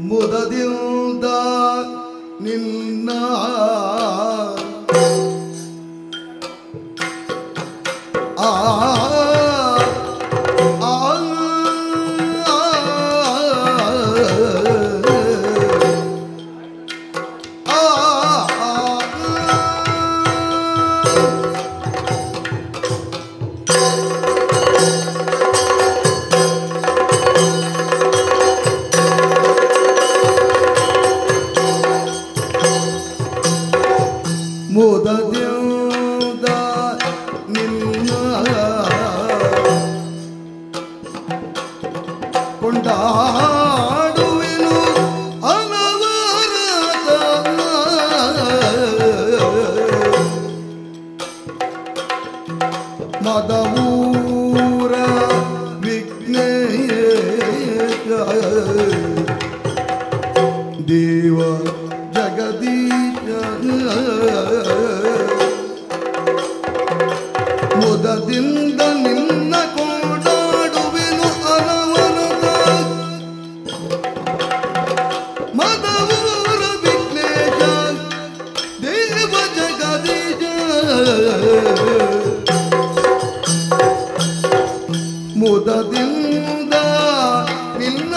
ಮುದದಿಂದ ನಿನ್ನ ಆ ಮುದದಿಂದ ನಿನ್ನ ಕೊಂಡಾಡುವೆನು ಅನವರತ ಮದವೂರ ವಿಘ್ನೇಶ ದೇವ ಜಗದೀಶ ಮುದದಿಂದ ನಿನ್ನ ಕೊಂಡಾಡುವೆನು ಅನವರತ ಮದವೂರ ವಿಘ್ನೇಶ ದೇವ ಜಗದೀಶ ಮುದದಿಂದ ನಿನ್ನ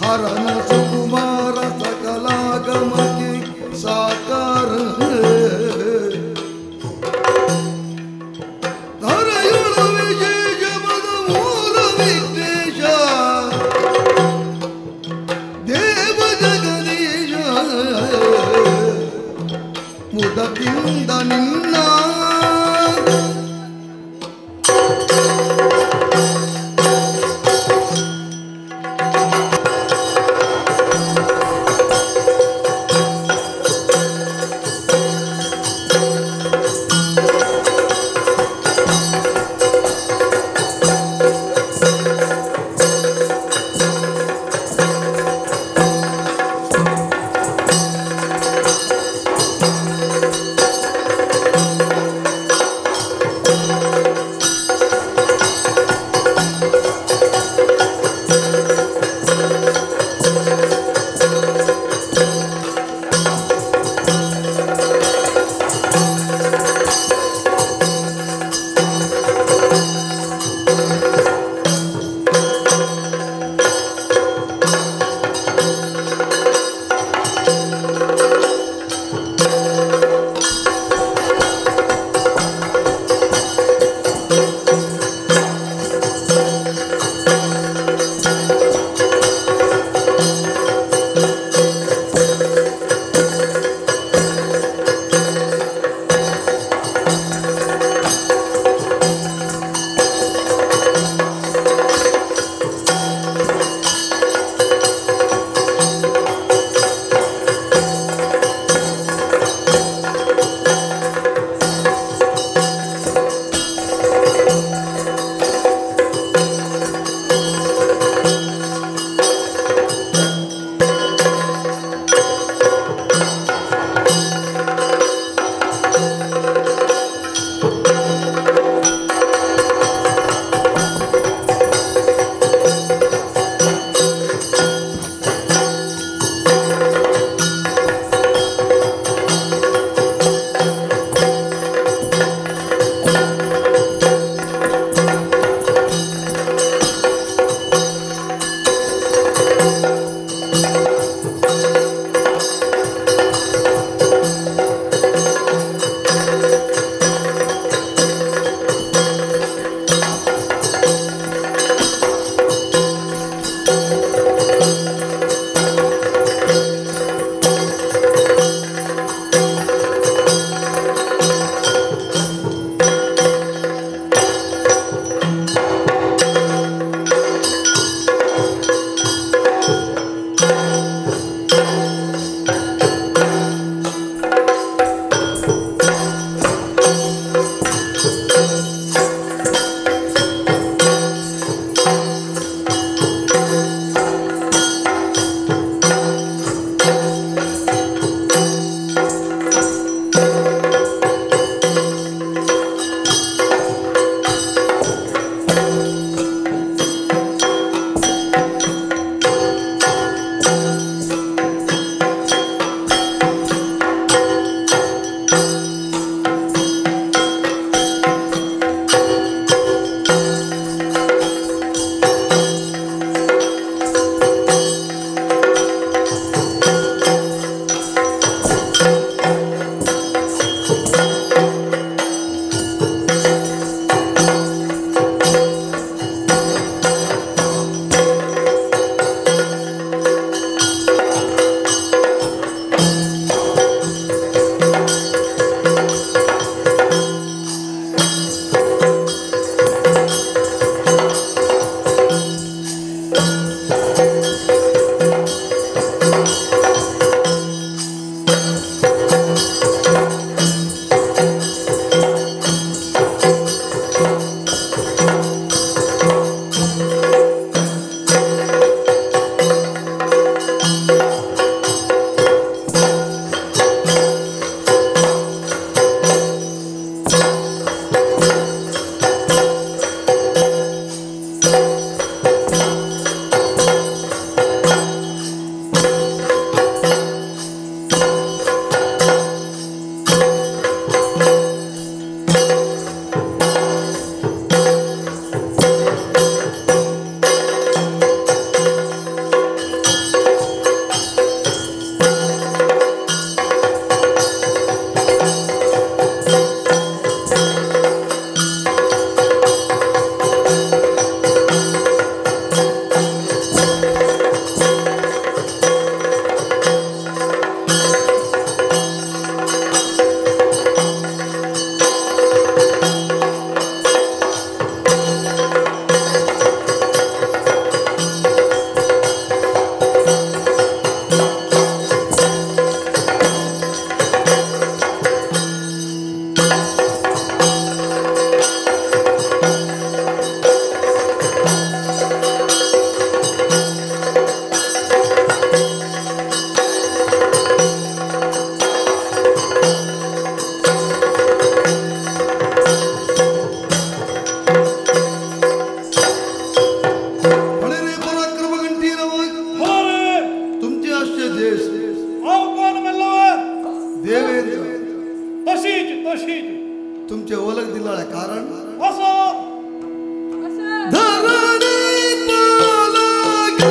ಹರನ ಸುಕುಮಾರ ಸಕಲಾಗಮಕ್ಕೆ ಸಾಕಾರ ಧರೆಯುಳ ವಿಶೇಷ ಮದಮೂರ ವಿಘ್ನೇಶ ದೇವ ಜಗದೀಶ ಮುದದಿಂದ ನಿನ್ನ तशीच तशीच तुमचे ओळख दिला कारण असो धरणी पालक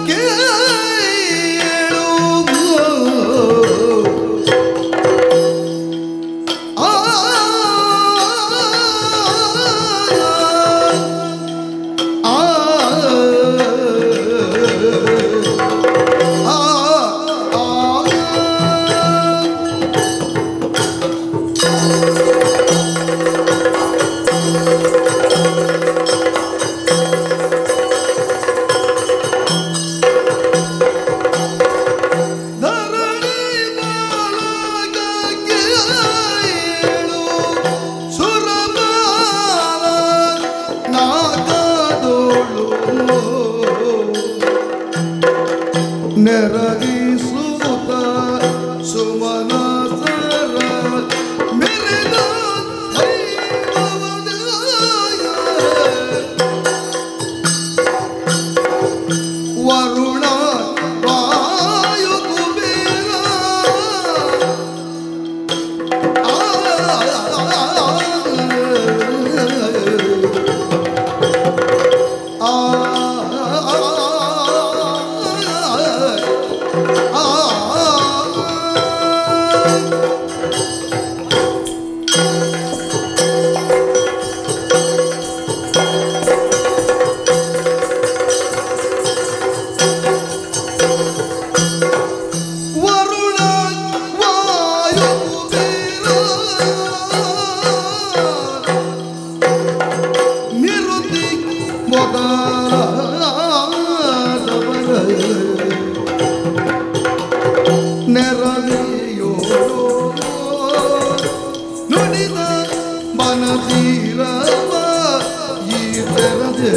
केळू आ आ आ धरणी बालक केळू सुरबाಲ ನಾಗದೋಳು ನೆರಗಿಸುತ್ತ ಸುಮನ ಸರ ಮೆರೆದ ದೈವವದಾಯ. ವರುಣ ವಾಯು ಕುಬೇರ ಆ ಆ ಆ ವರುಣ ವಾಯು ಕುಬೇರ ನಿರುತಿ ಮೊದಲಾದವರ ನೆರಳಿಯೋಳು ನುಡಿದ ಮನದೀರವ ಈ ತೆರದೆ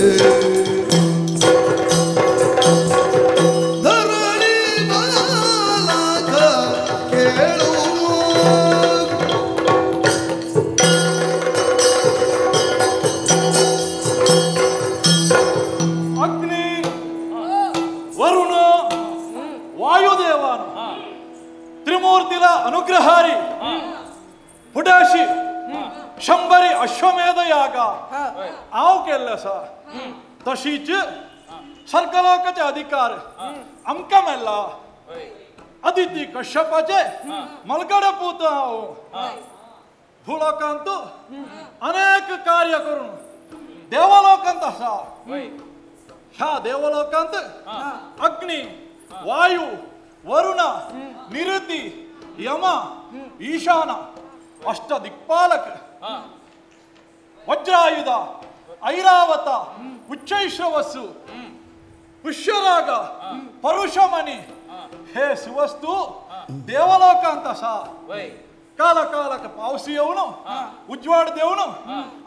ಧರಣಿ ಬಾಲಕ ಕೇಳು ಅಗ್ನಿ ವರುಣ ವಾಯುದೇವನು ತ್ರಿಮೂರ್ತಿಲ ಅನುಗ್ರಹಾರಿ ಪುಡಾಶಿ ಶಂಬರಿ ಅಶ್ವಮೇಧ ಯಾಗ ಆವ್ ಕೆಲಸ तशीच ಸರ್ಕಲೋಕचे अधिकार आमकां मेळ्ळा अदिती कश्यपाचे मलगडे पूत हांव भूलोकांत अनेक कार्य करून देवलोकांत आसा ह्या देवलोकांत अग्नी वायू वरुण निरुती यम ईशान अष्ट दिक्पालक वज्रायुध ಐರಾವತ ಉಚ್ಚೈಶ್ರವಸ್ಸು ಪುಷ್ಯರಾಗ ಪರುಷಮಣಿ ಹೇ ಸುವಸ್ತು ದೇವಲೋಕ ಅಂತ ಸಾ ಕಾಲ ಕಾಲಕ್ಕೆ ಪಾವಸಿಯವನು ಉಜ್ವಾಡ ದೇವನು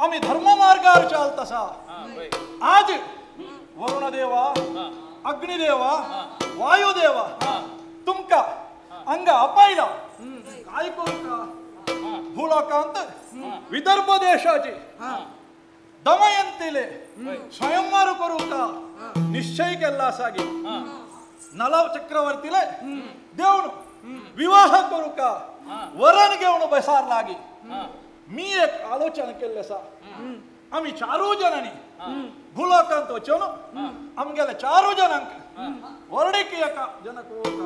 ಆಮಿ ಧರ್ಮ ಮಾರ್ಗಾರು ಚಾಲ್ತ ಸಾ ಆಜ್ ವರುಣದೇವ ಅಗ್ನಿದೇವ ವಾಯುದೇವ ತುಮ್ಕ ಅಂಗ ಅಪಾಯಿಲ ಕಾಯ್ಕೋಕ ಭೂಲೋಕ ಅಂತ ವಿದರ್ಭ ದೇಶಾಜಿ ದಮಯಂತಿಲೆ ಸ್ವಯಂವರ ಕರುಕ ನಿಶ್ಚಯ ಕೆಲ್ಲಾಸಾಗಿ ನಲ ಚಕ್ರವರ್ತಿಲೆ ದೇವನು ವಿವಾಹ ಕರುಕ ವರನಿಗೆ ಅವನು ಬಸಾರ್ಲಾಗಿ ಮೀ एक ಆಲೋಚನೆ ಕೆಲ್ಲೆಸ ಆಮಿ ಚಾರೂ ಜನನಿ ಭೂಲೋಕ ಅಂತ ವಚೋನು ಆಮಗೆಲ್ಲ ಚಾರೂ ಜನಂಕ ವರಡಿಕೆ ಏಕ ಜನ ಕೋಕ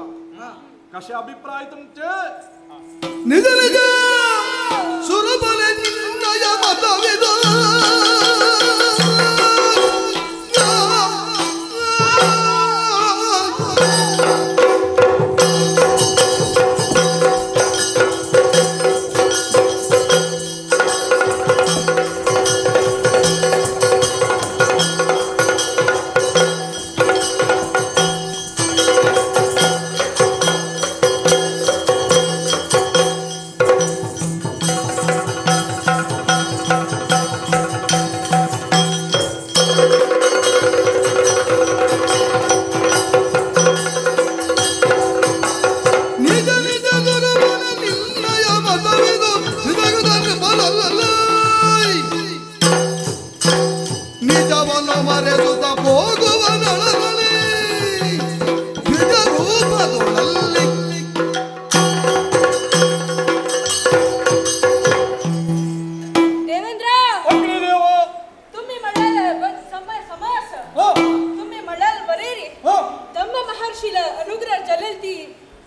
ಕಶೆ ಅಭಿಪ್ರಾಯ ತುಮಚೆ ನಿಜ ನಿಜ ಸುರಬಲೆ ನಿನ್ನಯ ಮತವಿದು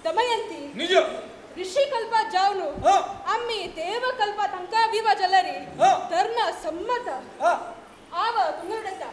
ದಮಯಂತಿ ನಿಜ ಋಷಿ ಕಲ್ಪ ಜಾವನು ಅಮ್ಮಿ ದೇವ ಕಲ್ಪ ತನಕ ವಿವಾ ಜಲ್ಲರಿ ಧರ್ಮ ಸಮ್ಮತ ಆವ ತುಂಗಡತ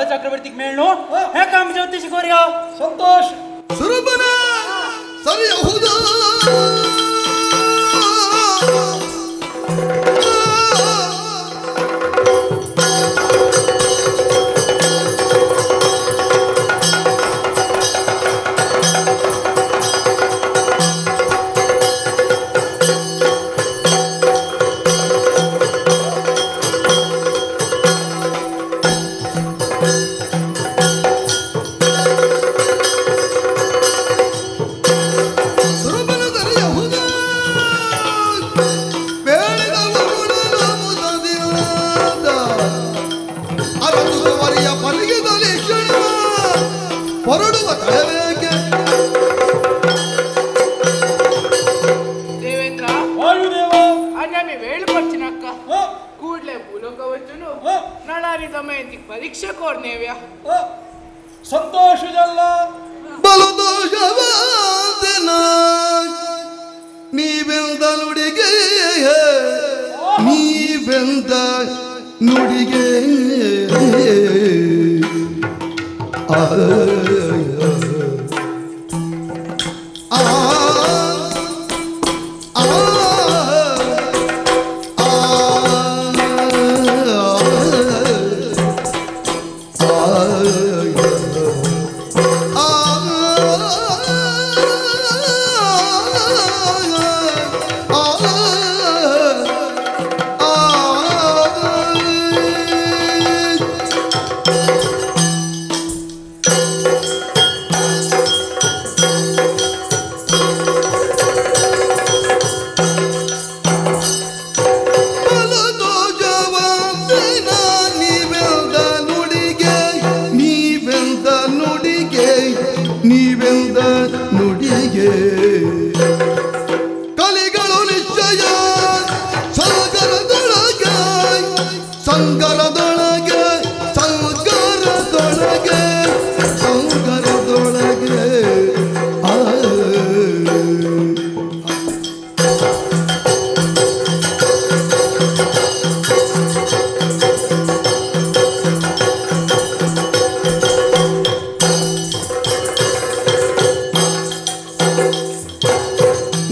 चक्रवर्ती मेळनो हे काम ज्योतिष कोरिया संतोष सुरबನ ಸರಿ ಹೌದು ಸಂತೋಷದಲ್ಲ ಬಲು ದೋಷವಾದನ ನೀವೆಂದ ನುಡಿಗೆ ನೀವೆಂದ ನುಡಿಗೆ ಆ ಕಲಿಗಳು ನಿಶ್ಚಯ ಸಾಗರದೊಳಗೆ ಸಂಗರದೊಳಗೆ ಸಂಗರದೊಳಗೆ ಸಂಗರದೊಳಗೆ ಆ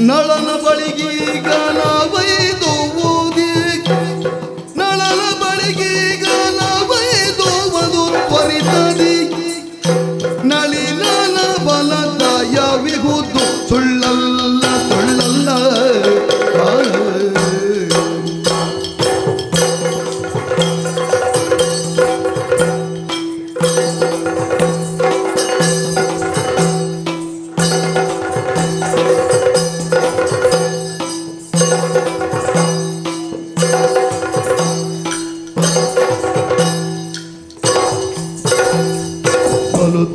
ನಳನ ಬಳಿಗೀಗ ನಾವೈದುವುದಿ ನಳನ ಬಳಿಗೀಗ ನಾವೈದುವುದು ತ್ವರಿತದಿ ನಳಿನ ಬಲದಾಯವಿಹುದು ಸುಳ್ಳಲ್ಲ ಸುಳ್ಳಲ್ಲ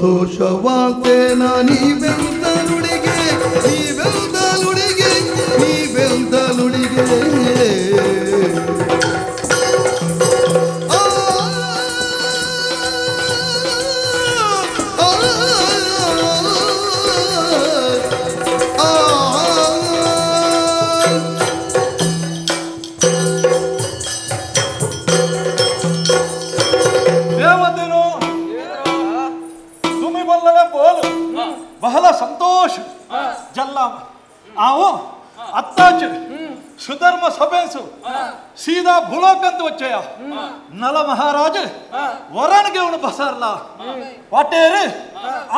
ದೋಷವಾತೇನ ನೀವೆಂದ ನುಡಿಗೆ ನೀವೆಂದ ನುಡಿಗೆ ನೀವೆಂದ ನುಡಿಗೆ ಬಹಳ ಸಂತೋಷ ಜಲ್ಲ ಆವು ಅತ್ತಾಚ ಸುಧರ್ಮ ಸಭೆಸು ಸೀದಾ ಭೂಲೋಕಂತ ವಚ್ಚಯ ನಲ ಮಹಾರಾಜ ವರನ್ಗೆ ಅವನು ಬಸಾರ್ಲ ವಾಟೇರು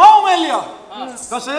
ಆವ್ ಮೇಲ್ಯ ಕಸೆ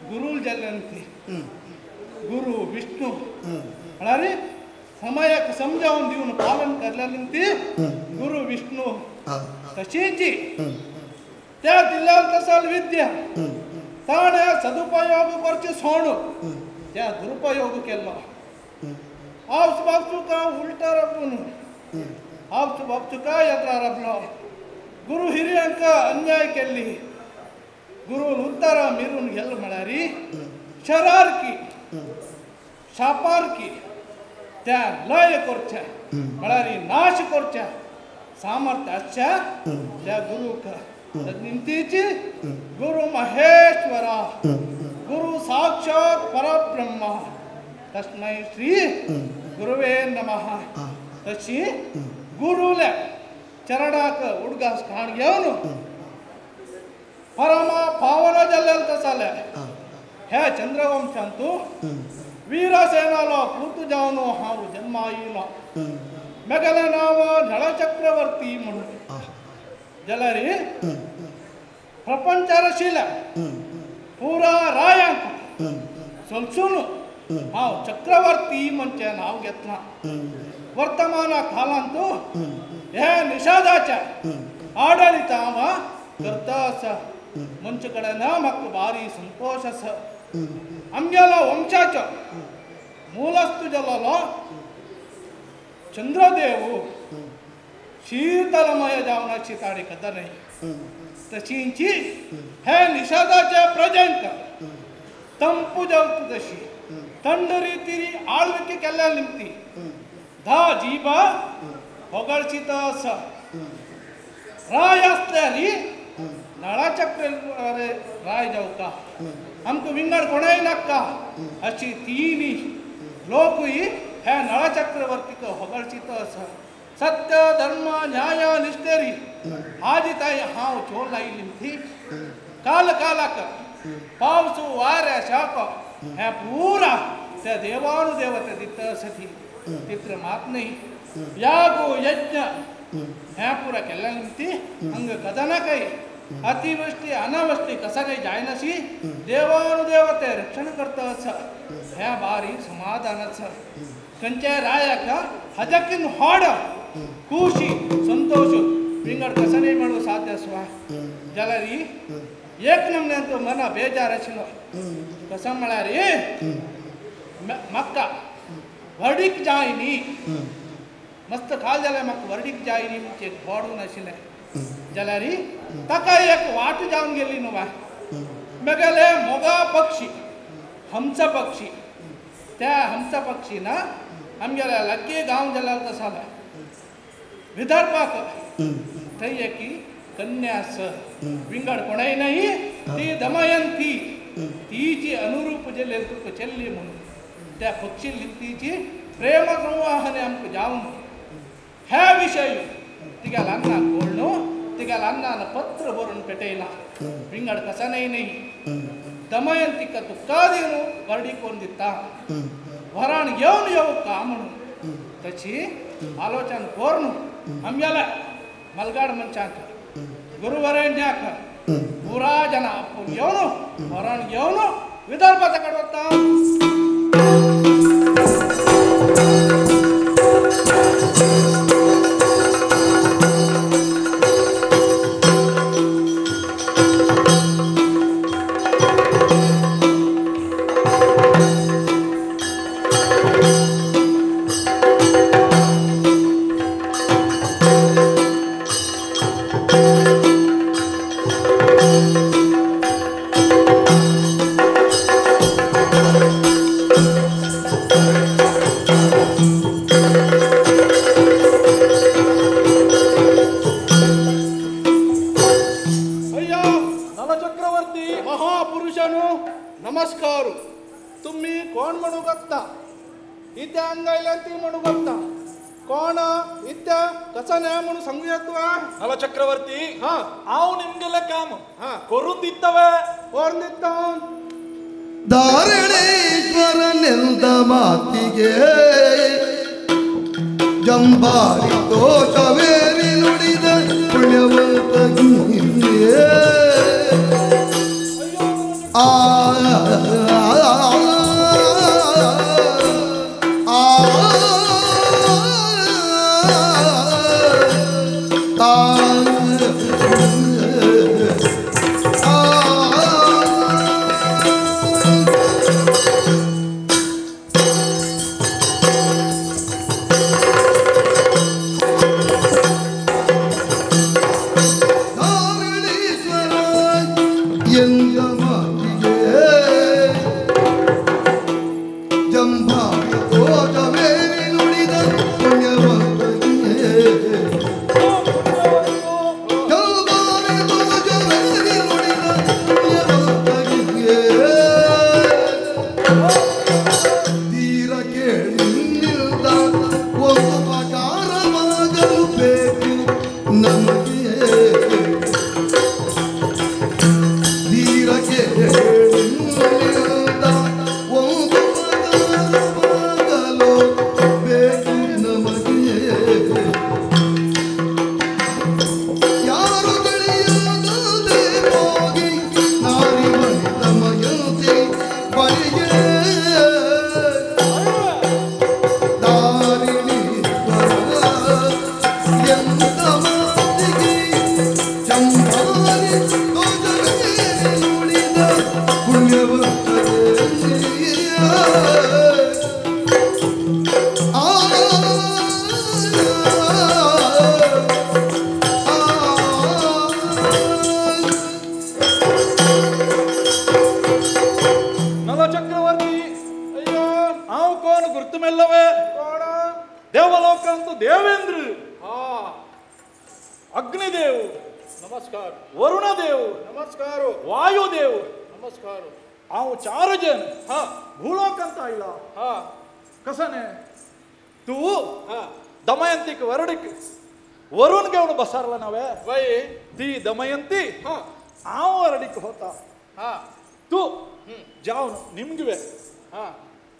गुरु जलंती गुरु विष्णु म्हळ्यार समयाक समजावन दिवन पालन करल्या निमती गुरु विष्णू तशीची त्या दिल्याल तसाल विद्या ताणे सदुपयोग करचे सोणू त्या दुरुपयोग केलो आपस बापसू का उलटा रबून आपस बापसू का यत्रा रबलो गुरु हिरियांक अन्याय केल्ली गुरु उत्तर मिरून गेल म्हळ्यारी शरारकी शापारकी त्या लय करच्या म्हळ्यारी नाश करच्या सामर्थ्य आसच्या त्या गुरुक निमतीची गुरु महेश्वरा गुरु साक्षात परब्रह्म तस्मै श्री गुरुवे नमः तशी गुरुले चरणाक उडगास खाण घेवन परम पावन जल्लेल तसाले हे चंद्रवंशांतु वीरसेनालो पूत जावनो हांव जन्मायलो मेगले नाव नळ चक्रवर्ती म्हणून जलारी प्रपंचारशील पुरा रायांक सोलसून हांव चक्रवर्ती म्हणचे नाव घेतला वर्तमान कालांतु हे निषादाच्या आडळीत हांव करता आसा मनशे कडेन म्हाका भारी संतोश आसा आमगेलो वंशाचो मूलस्तु जालो चंद्रदेव शीतलमय जावनाची ताणी कदर नाही तशींची हे निषादाच्या प्रजेंक ತಂಪು जावತು तशी थंड रीतीरी आಳ್विके केल्ल्या निमती धा जीब होगळचित आसा राय आसल्यारी नळाचक्र राय जावका आमकां विंगड कोणाय नाका अशी तिनी लोकूय हे नळचक्रवर्तीक होगळचित आसा सत्य धर्म न्याय निष्ठेरी आजी ताई हांव चोर लायली ती काल कालाक पावस वाऱ्या शाक हे पुरा त्या देवानुदेवते दित सती तित्र मात नाही यागो यज्ञ हे पुरा केल्ल्या निमती हंग कदना काही अतिवृष्टी अनावृष्टी कसा काही जायनाशी देवानुदेवते रक्षण करता आसा ह्या बारी समाधानाचा खंयच्याय रायाक हजकीन हाड खुशी संतोष विंगड कसं म्हणू साध्य आसवा जाल्यार एक नमन्यांत मना बेजार आशिल्लो कसं म्हळ्यार म्हाका व्हडीक जाय न्ही मस्त खाल जाल्यार म्हाका व्हडीक जाय न्ही म्हणजे बोडून आशिल्लें जाल्यार ताका एक वाट जावन गेली न्हू बाय मेगेले मोगा पक्षी हंस पक्षी त्या हंस पक्षी ना आमगेल्या लग्गी गांव जाल्यार तसो विदर्भाक थंय एकी कन्या आस विंगड कोणाय नाही ती दमयंती तीची अनुरूप जेल्ले तुका चल्ली म्हणून त्या पक्षी तिची प्रेम संवाहने आमकां जावन ह्या विशय तिगेल्या अन्नाक कोळ्ळो तिगेल्या अन्नान पत्र बरोवन पेटयला विंगड कसा न्हय न्ही दमयंतीका तुका दिवन वर्डी कोरून दिता वराण येवन येवका म्हणून तशी आलोचन करून आमगेल्या मलगाड मनशांक गुरुवरेण्याक पुरा जन आपूण येवन वराण घेवन विदर्भाचा कडेन वता. नमस्कार. तुम्ही कोण म्हणू शकता इथे अंगायला ती म्हणू शकता कोण इथे कसं नाही म्हणून सांगूया तू. हॅलो चक्रवर्ती, हा हांव निमगेले काम करून दितवे करून दिता. ಧಾರಣೇಶ್ವರನೆಂದ ಮಾತಿಗೆ ಜಂಬಾರಿ ದೋಷವೇರಿ ನುಡಿದ ಪುಣ್ಯವಂತ ಗೀತೆ. ಆ ಆ ದೋಷವೇ ನುಡಿದ ಪುಣ್ಯವಂತ ಆ ನಲ ಚಕ್ರವರ್ತಿ ಅಯ್ಯೋ ಆವು ಕೋನು ಗುರ್ತು ಮೆಲ್ಲವೇ ಕೋಣ ದೇವಲೋಕ ಅಂತ ದೇವೇಂದ್ರ ಹಾ ಅಗ್ನಿದೇವು ನಮಸ್ಕಾರ ವರುಣದೇವು ನಮಸ್ಕಾರ ವಾಯುದೇವು ನಮಸ್ಕಾರ ಆವು ಚಾರು ಜನ ಹಾ ಭೂಲೋಕ ಅಂತ ಇಲ್ಲ ಹಾ ಕಸನೆ ತೂ ಹಾ ದಮಯಂತಿಕ್ ವರುಡಿಕ್ ವರುಣ್ಗೆ ಅವನು ಬಸಾರಲ್ಲ ನಾವೇ ವೈ ತಿ ದಮಯಂತಿ ಹಾ ಆವು ವರಡಿಕ್ ಹೋತ ಹಾ ತೂ ಜಾವನು ನಿಮ್ಗಿವೆ ಹಾ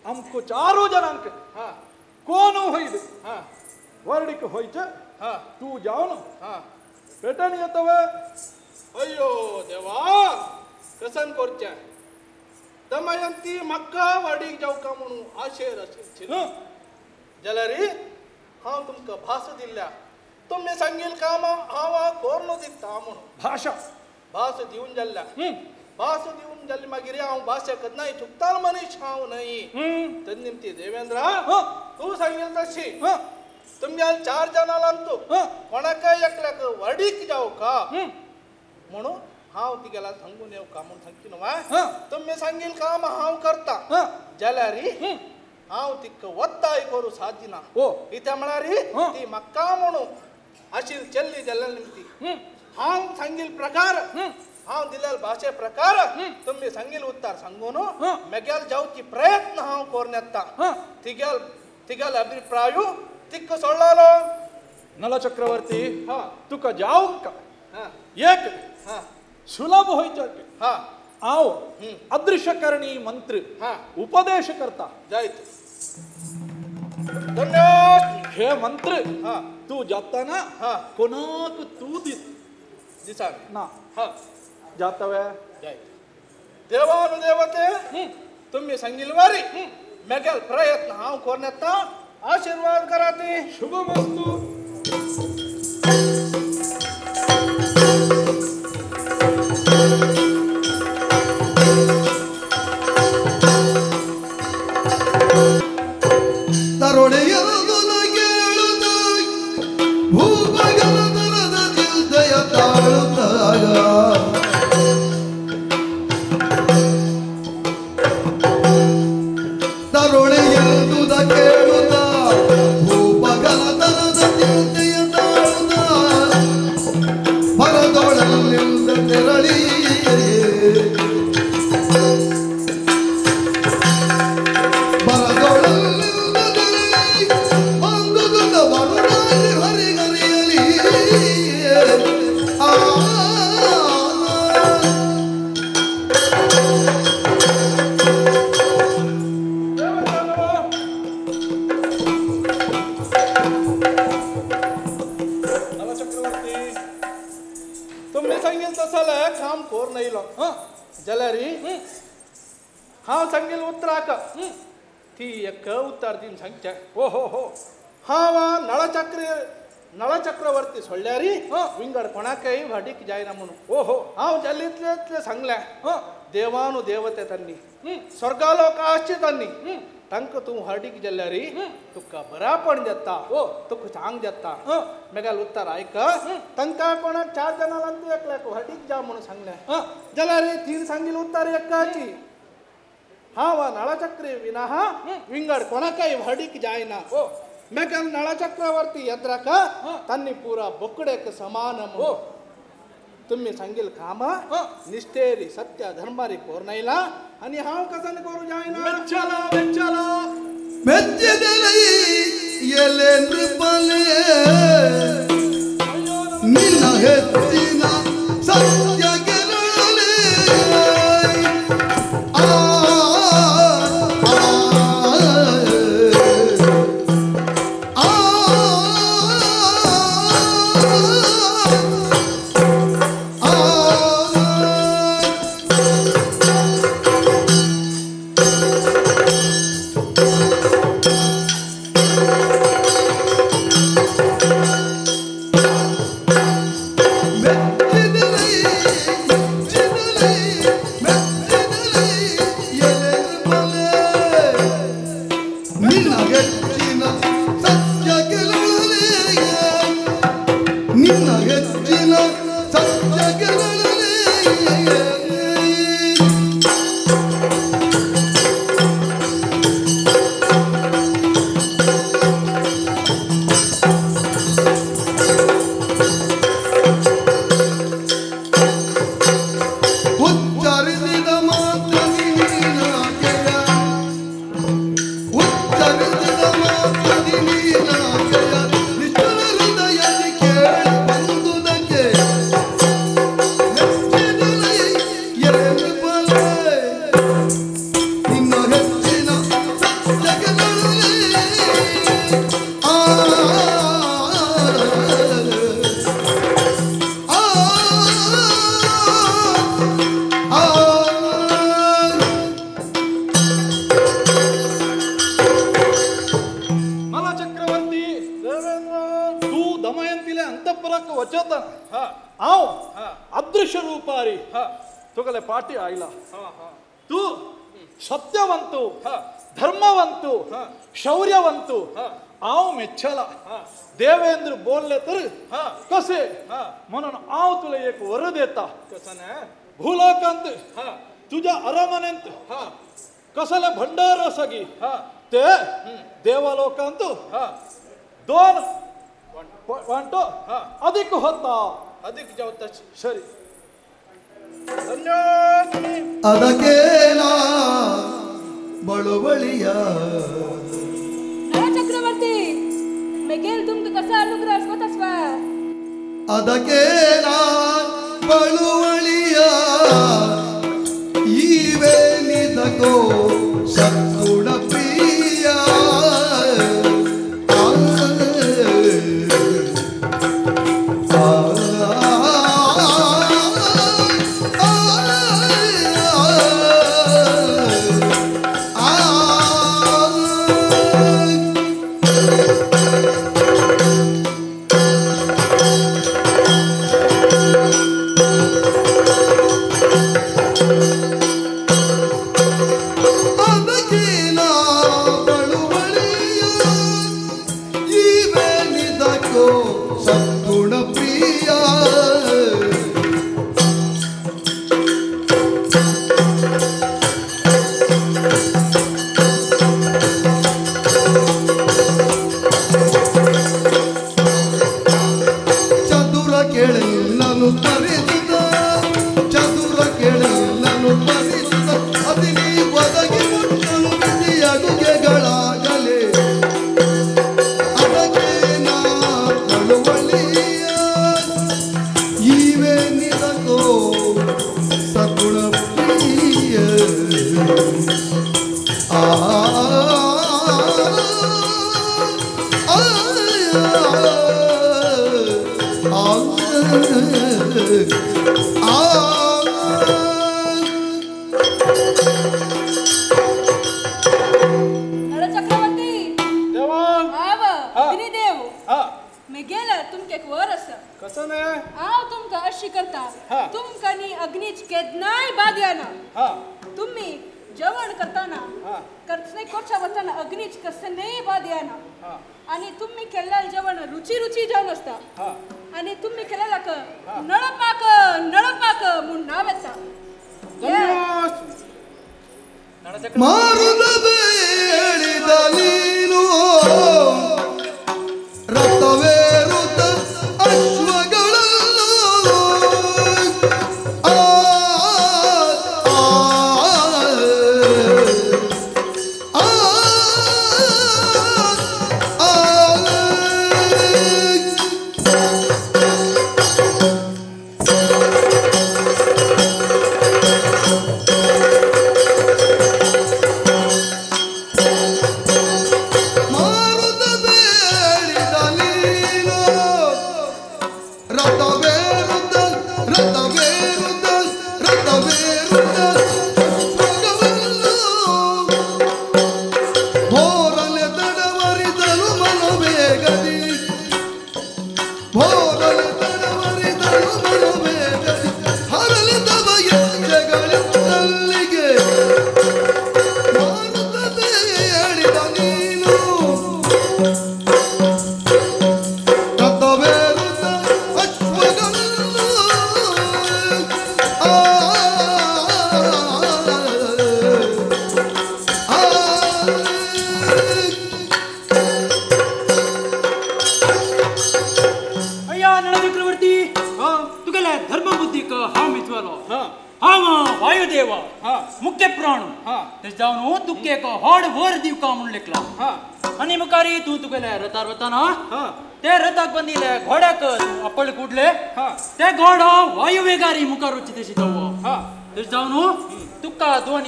ಅಮ್ಕು ಚಾರು ಜನಾಂಕ ಹಾ ಕೋನು ಹೊಯ್ದು ಹಾ ವರಡಿಕ್ ಹೋಯ್ಚ ಹಾ ತೂ ಜಾವನು ಹಾ ಪೇಟಣಿ ಅಥವಾ ಅಯ್ಯೋ ದೇವಾ ಕಸನ್ ಕೊರ್ಚೆ ದಮಯಂತಿ ಮಕ್ಕ वाडीक जावका म्हणून आशेर आशिल्ली जाल्यार हांव तुमकां भास दिल्या तुमी सांगील काम हांव कोर्न दिता म्हणून भाशा भास दिवन जाल्ल्या भास दिवन जाल्ली मागीर हांव भाशे केन्नाय चुकताल मनीस हांव न्हय तर निमती देवेंद्र तूं सांगील तशी तुमगेल चार जाणां तूं कोणाकय एकल्याक वाडीक जावका म्हणून हांव तिगेला सांगून येवका म्हणून सांगती न्हू तुमी सांगील काम हांव करता जाल्यार हांव तिका वत्ताय करूं साध्य ना कित्याक म्हळ्यार ती म्हाका म्हणून आशिल चल्ली जाल्ल्या निमती हांव सांगील प्रकार हांव दिलेल भाशे प्रकार तुमी सांगील उत्तर सांगून मेगेल जावची प्रयत्न हांव करून येता तिगेल तिगेल अभिप्राय तिक्क सोडलो नल चक्रवर्ती तुका जावंक एक सुलभ होयचक हा आव अदृश्यकरणी मंत्र उपदेश करता जायत धन्यवाद हे मंत्र तू जाता ना कोणाक तू दित दिसा ना जातवे जायत देवानुदेवते तुम्ही सांगील वारी मेगेल प्रयत्न हांव करून येता आशीर्वाद कराती शुभमस्तु. नळचक्रवर्ती सोडल्यारी विंगड कोणाकय वाडीक जायना म्हणून ओहो हांव जाल्ले इतले सांगलें देवानु देवते तांणी स्वर्गालोक आसचे तांणी तांकां तूं वाडीक जाल्यारी तुका बरापण जाता तुका चांग जाता मेगेल उत्तर आयक तांकां कोणाक चार जाणां तूं एकल्याक वाडीक जा म्हणून सांगलें जाल्यार तीन सांगील उत्तर एकाची हांव नळचक्री विना विंगड कोणाकय वाडीक जायना मेगल नळचक्रवर्ती ಎದ್ರಕ ತನ್ನಿ ಪೂರ ಬೊಕ್ಕಡೆಕ್ ಸಮಾನ तुम्ही सांगील काम निष्ठेरी सत्य धर्मारी कोरनैला आणि हांव कसन करू जायना ಮೆಚ್ಚಲ ಮೆಚ್ಚಲ ಮೆಚ್ಚಿದರೆ ಎಲೆ ನೃಪನೆ ನಿನ್ನ ಹೆಚ್ಚಿನ ಸತ್ಯ ಗೆಲುಳೆ ಆ ರೂಪಾರಿ तुगले पाटी आयला तू सत्यवंतु धर्मवंतु शौर्यवंतु हांव मेच्छला देवेंद्र बोलले तर कसे म्हणून हांव तुला एक वर देता भूलोकांत तुझ्या अरमनेंत कसले भंडार आसा की ते देवलोकांत दोन वांटो अधिक होता अधिक जावता सरी ಅದಕ್ಕೇನ ಬಳುವಳಿಯ ಚಕ್ರವರ್ತಿ ಮೆಗೇಲ್ ತುಮ್ಗೆ ಕಸ ಅನುಗ್ರಹ ಗೊತ್ತಸ್ವ ಅದಕ್ಕೇನ ಬಳುವಳಿಯ ಈವೇನಿದಕೋ ಸದ್ಗುಣ ಪ್ರಿಯ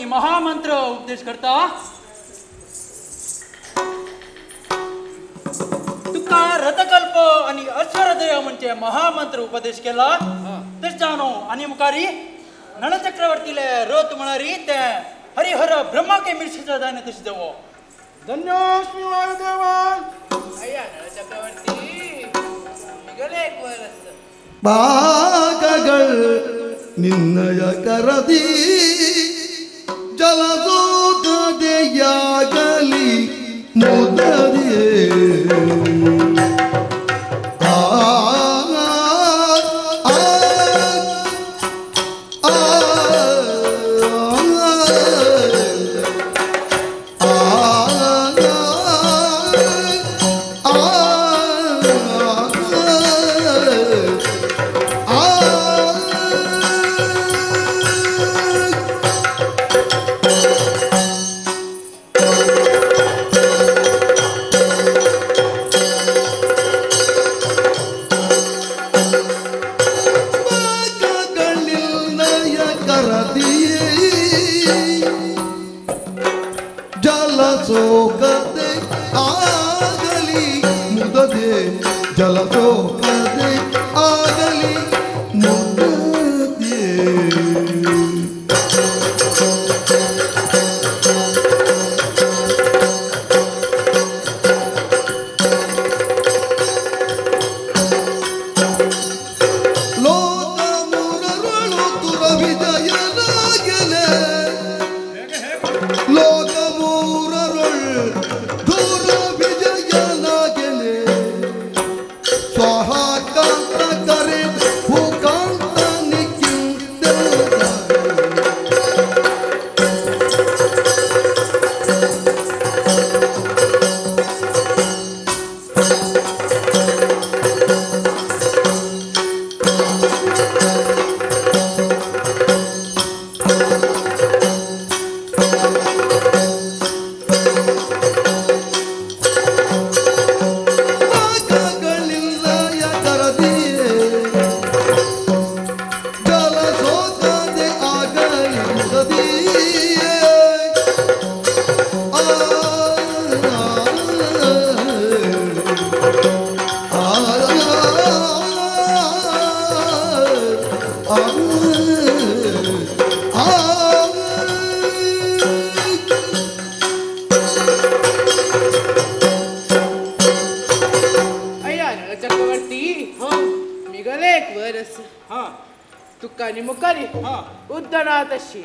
महामंत्र उपदेश करता तुका रथकल्प आणि अश्वरदय म्हणजे महामंत्र उपदेश केला तश जावनो आणि मुखारी नळचक्रवर्तीले रथ म्हणारी ते हरिहर ब्रह्मा के मिर्शीचा जाणे तशी देवो धन्योस्मी वायुदेवा अय्या नळचक्रवर्ती निघाले एक वर बागകൾ ನಿನ್ನಯ ಕರದಿ ಜಲದೋಗದೆಯಾಗಲಿ ಮುದದಿಯೇ ಆ ಆ ಆ ಜಲಸೋಗದೆ ಆಗಲಿ ಮುದದೆ ಜಲಸೋಗದೆ ಆಗಲಿ ಮುದದೆ ಲೋಕ ಮೂರರಳು ತುರವಿಜಯನಾಗಲೆ ಲೋಕ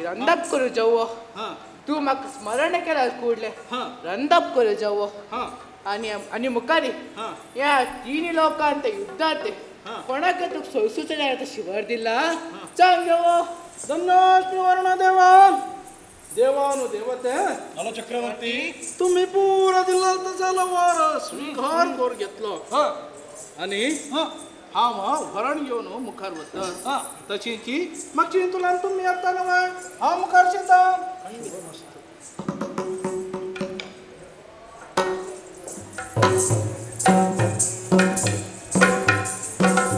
रंदप करू जावो तूं म्हाका स्मरण केल्यार कूडले रंदप करू जावो आनी आनी मुखारी ह्या तिनी लोकांत युद्धांत कोणाक तुका सोसूचें जाल्यार आतां शिवर दिला सांग जावो. धन्योस्मि वरुणदेवा देवानु देवते नल चक्रवर्ती तुम्ही पुरा दिला तसाला वर स्वीकार करून घेतलो आनी हांव वरण घेवन मुखार वता तशीची म्हाका चिंतून तुमी येता न्हय हांव मुखार चिंता.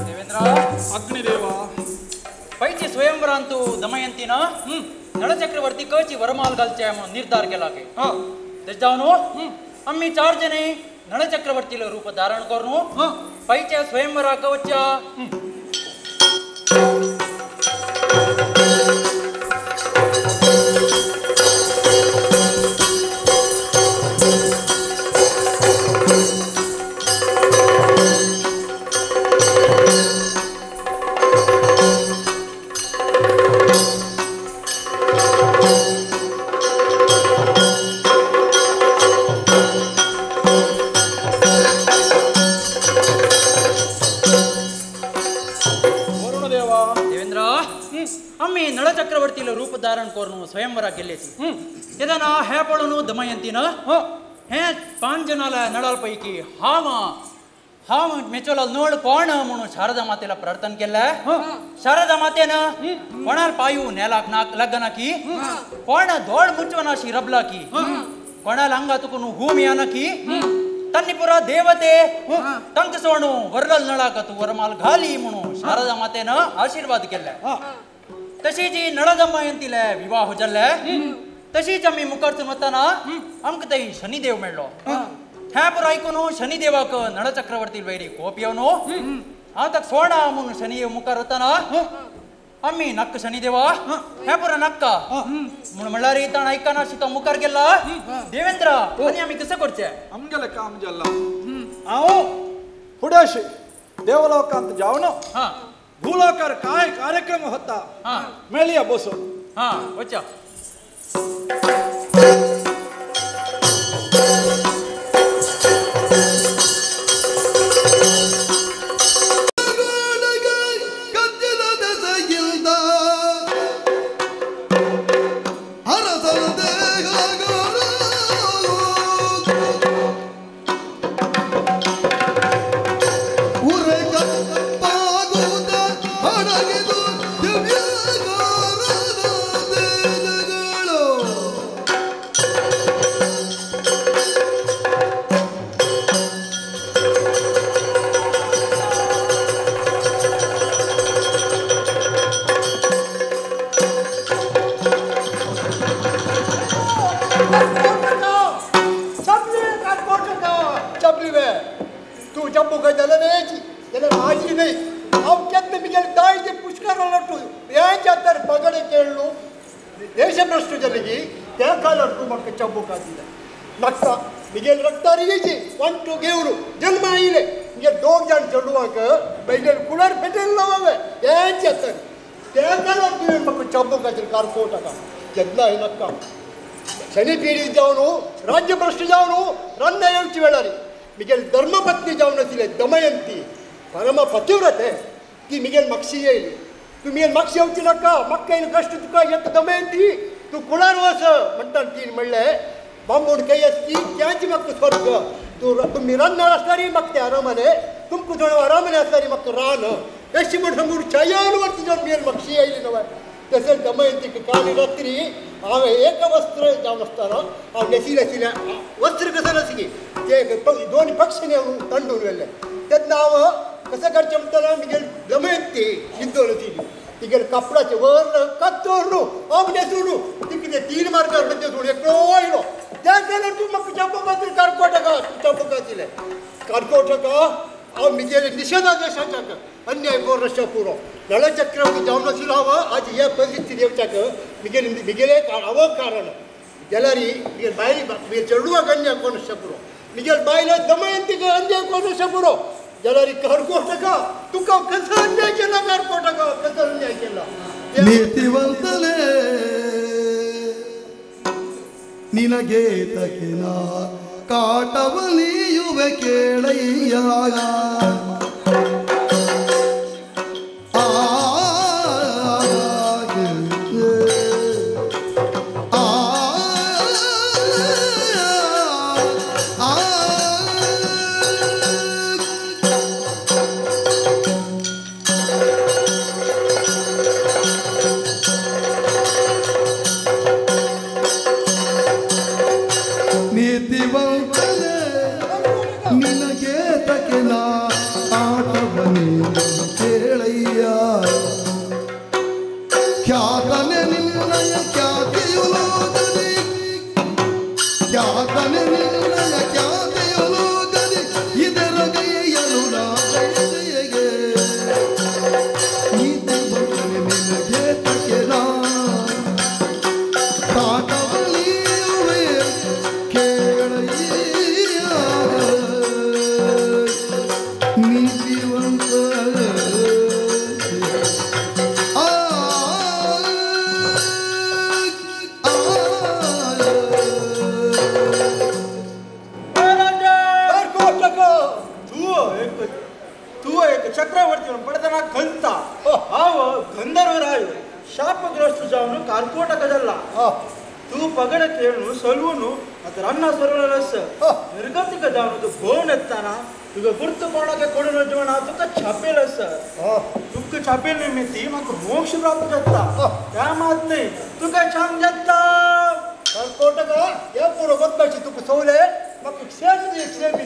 देवेंद्र अग्निदेवा पैचे स्वयंवरांतु दमयंतीन नळचक्रवर्ती कची वरमाल घालचे म्हणून निर्धार केला की जावन आम्ही चार जण नळचक्रवर्तीला रूप धारण करून पैच्या स्वयंवराक वच्चा. रूप धारण करून स्वयंवरा केल्ल्याची तेन्ना हे पळोवन दमयंतीन हे पांच जणांला नळाल पैकी हांव हांव मेचोला नळ कोण म्हणून शारदा मातेला प्रार्थना केल्ले. शारदा मातेन कोणाल पायू नेलाक नाक लग्ना की कोण दोळ मुचवनाशी रबला की कोणाल अंगा तुकून हूम याना की तन्नी पुरा देवते तंक सोणू वरल नळाक तू वरमाल घाली म्हणून शारदा मातेन आशीर्वाद केल्ले. तशी जी नळदमयंतीले विवाह जाल्ले तशीच आमी मुखार वतना आमकां थंय शनिदेव मेळ्ळो. हें पुरो आयकून शनिदेवाक नळचक्रवर्ती वयरी कोप येवन हांव ताका सोडा म्हणून शनिदेव मुखार वतना आमी नक्क शनिदेवा हें पुरो नक्का म्हूण म्हणल्यार ताणें आयकना तो मुखार गेला. देवेंद्र आनी आमी कशें करचें? आमगेलें काम जालां. हांव फुडें देवलोकांत जावन भूलोकार काय कार्यक्रम होता मेळया बसो. हा वचा. शनी पीडित जावन राज्यभ्रष्ट जावन रन्न येवची वेळार मिगेल धर्मपत्नी जावन आशिल्ले दमयंती परम पतिव्रते ती मिगेल मागशी येयली. तूं मिगेल मागशी येवची नाका, म्हाका येयले कश्ट तुका येता दमयंती, तूं कुळार वच म्हणटा. तीन म्हणलें बांबूण खंय आसती त्याची म्हाका स्वर्ग, तूं तुमी रान्नार आसल्यार म्हाका तें आरामाने, तुमकां जण आरामाने आसल्यार म्हाका रान अशी म्हण सांगून छायान वरती जावन मिगेल मागशी येयली नवे. तशेंच दमयंतीक काल रात्री हांवें एक वस्त्र जावन आसतना हांव न्हेशिल्लें आशिल्लें वस्त्र कसं नासली ते दोन पक्षांनी हांव तांडून व्हेलें. तेन्ना हांव कसं करचें म्हणटना मिगेल दमयंती न्हिदोन आशिल्ली तिगेले कापडाचें वर कातोर न्हू हांव न्हेसून न्हू तिका ते तीन मार्गार न्हेसून एकलो आयलो. त्या जाल्यार तूं म्हाका चंपक आशिल्लें कारकोटका चंपक आशिल्लें कारकोटका हांव मिगेले निशेधा देशाच्याक अन्याय कोरशा पुरो नळचक्रवर्ती जावन आशिल्लो हांव आज हे परिस्थिती येवच्याक मिगेले मिगेले हांव कारण जाल्यार मिगेल बायल मिगेल चेडवाक अन्याय कोरशा पुरो, मिगेल बायला दमयंतीक अन्याय कोरशा पुरो. जाल्यार कारकोटका तुका कसो अन्याय केला, कारकोटका कसो अन्याय केला. ನೀತಿವಂತಲೇ ನಿನಗೆ ತಕಿನ ಕಾಟವಲಿಯುವೆ ಕೇಳಯ್ಯ. मोक्ष प्राप्त जाता त्या मात न्हय तुका छान जाता. कारकोटका हे पुरो वचपाची तुका सवले म्हाका क्षेम दी क्षेम.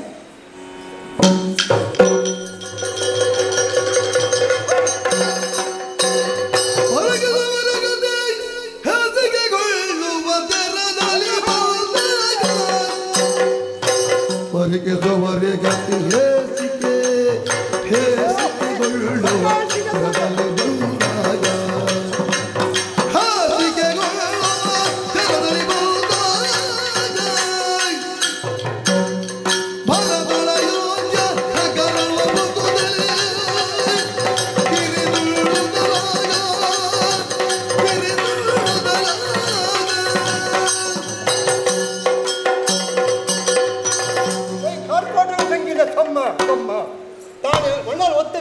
ಭರತಳ ಯೋಗ್ಯ ಗರ್ವ.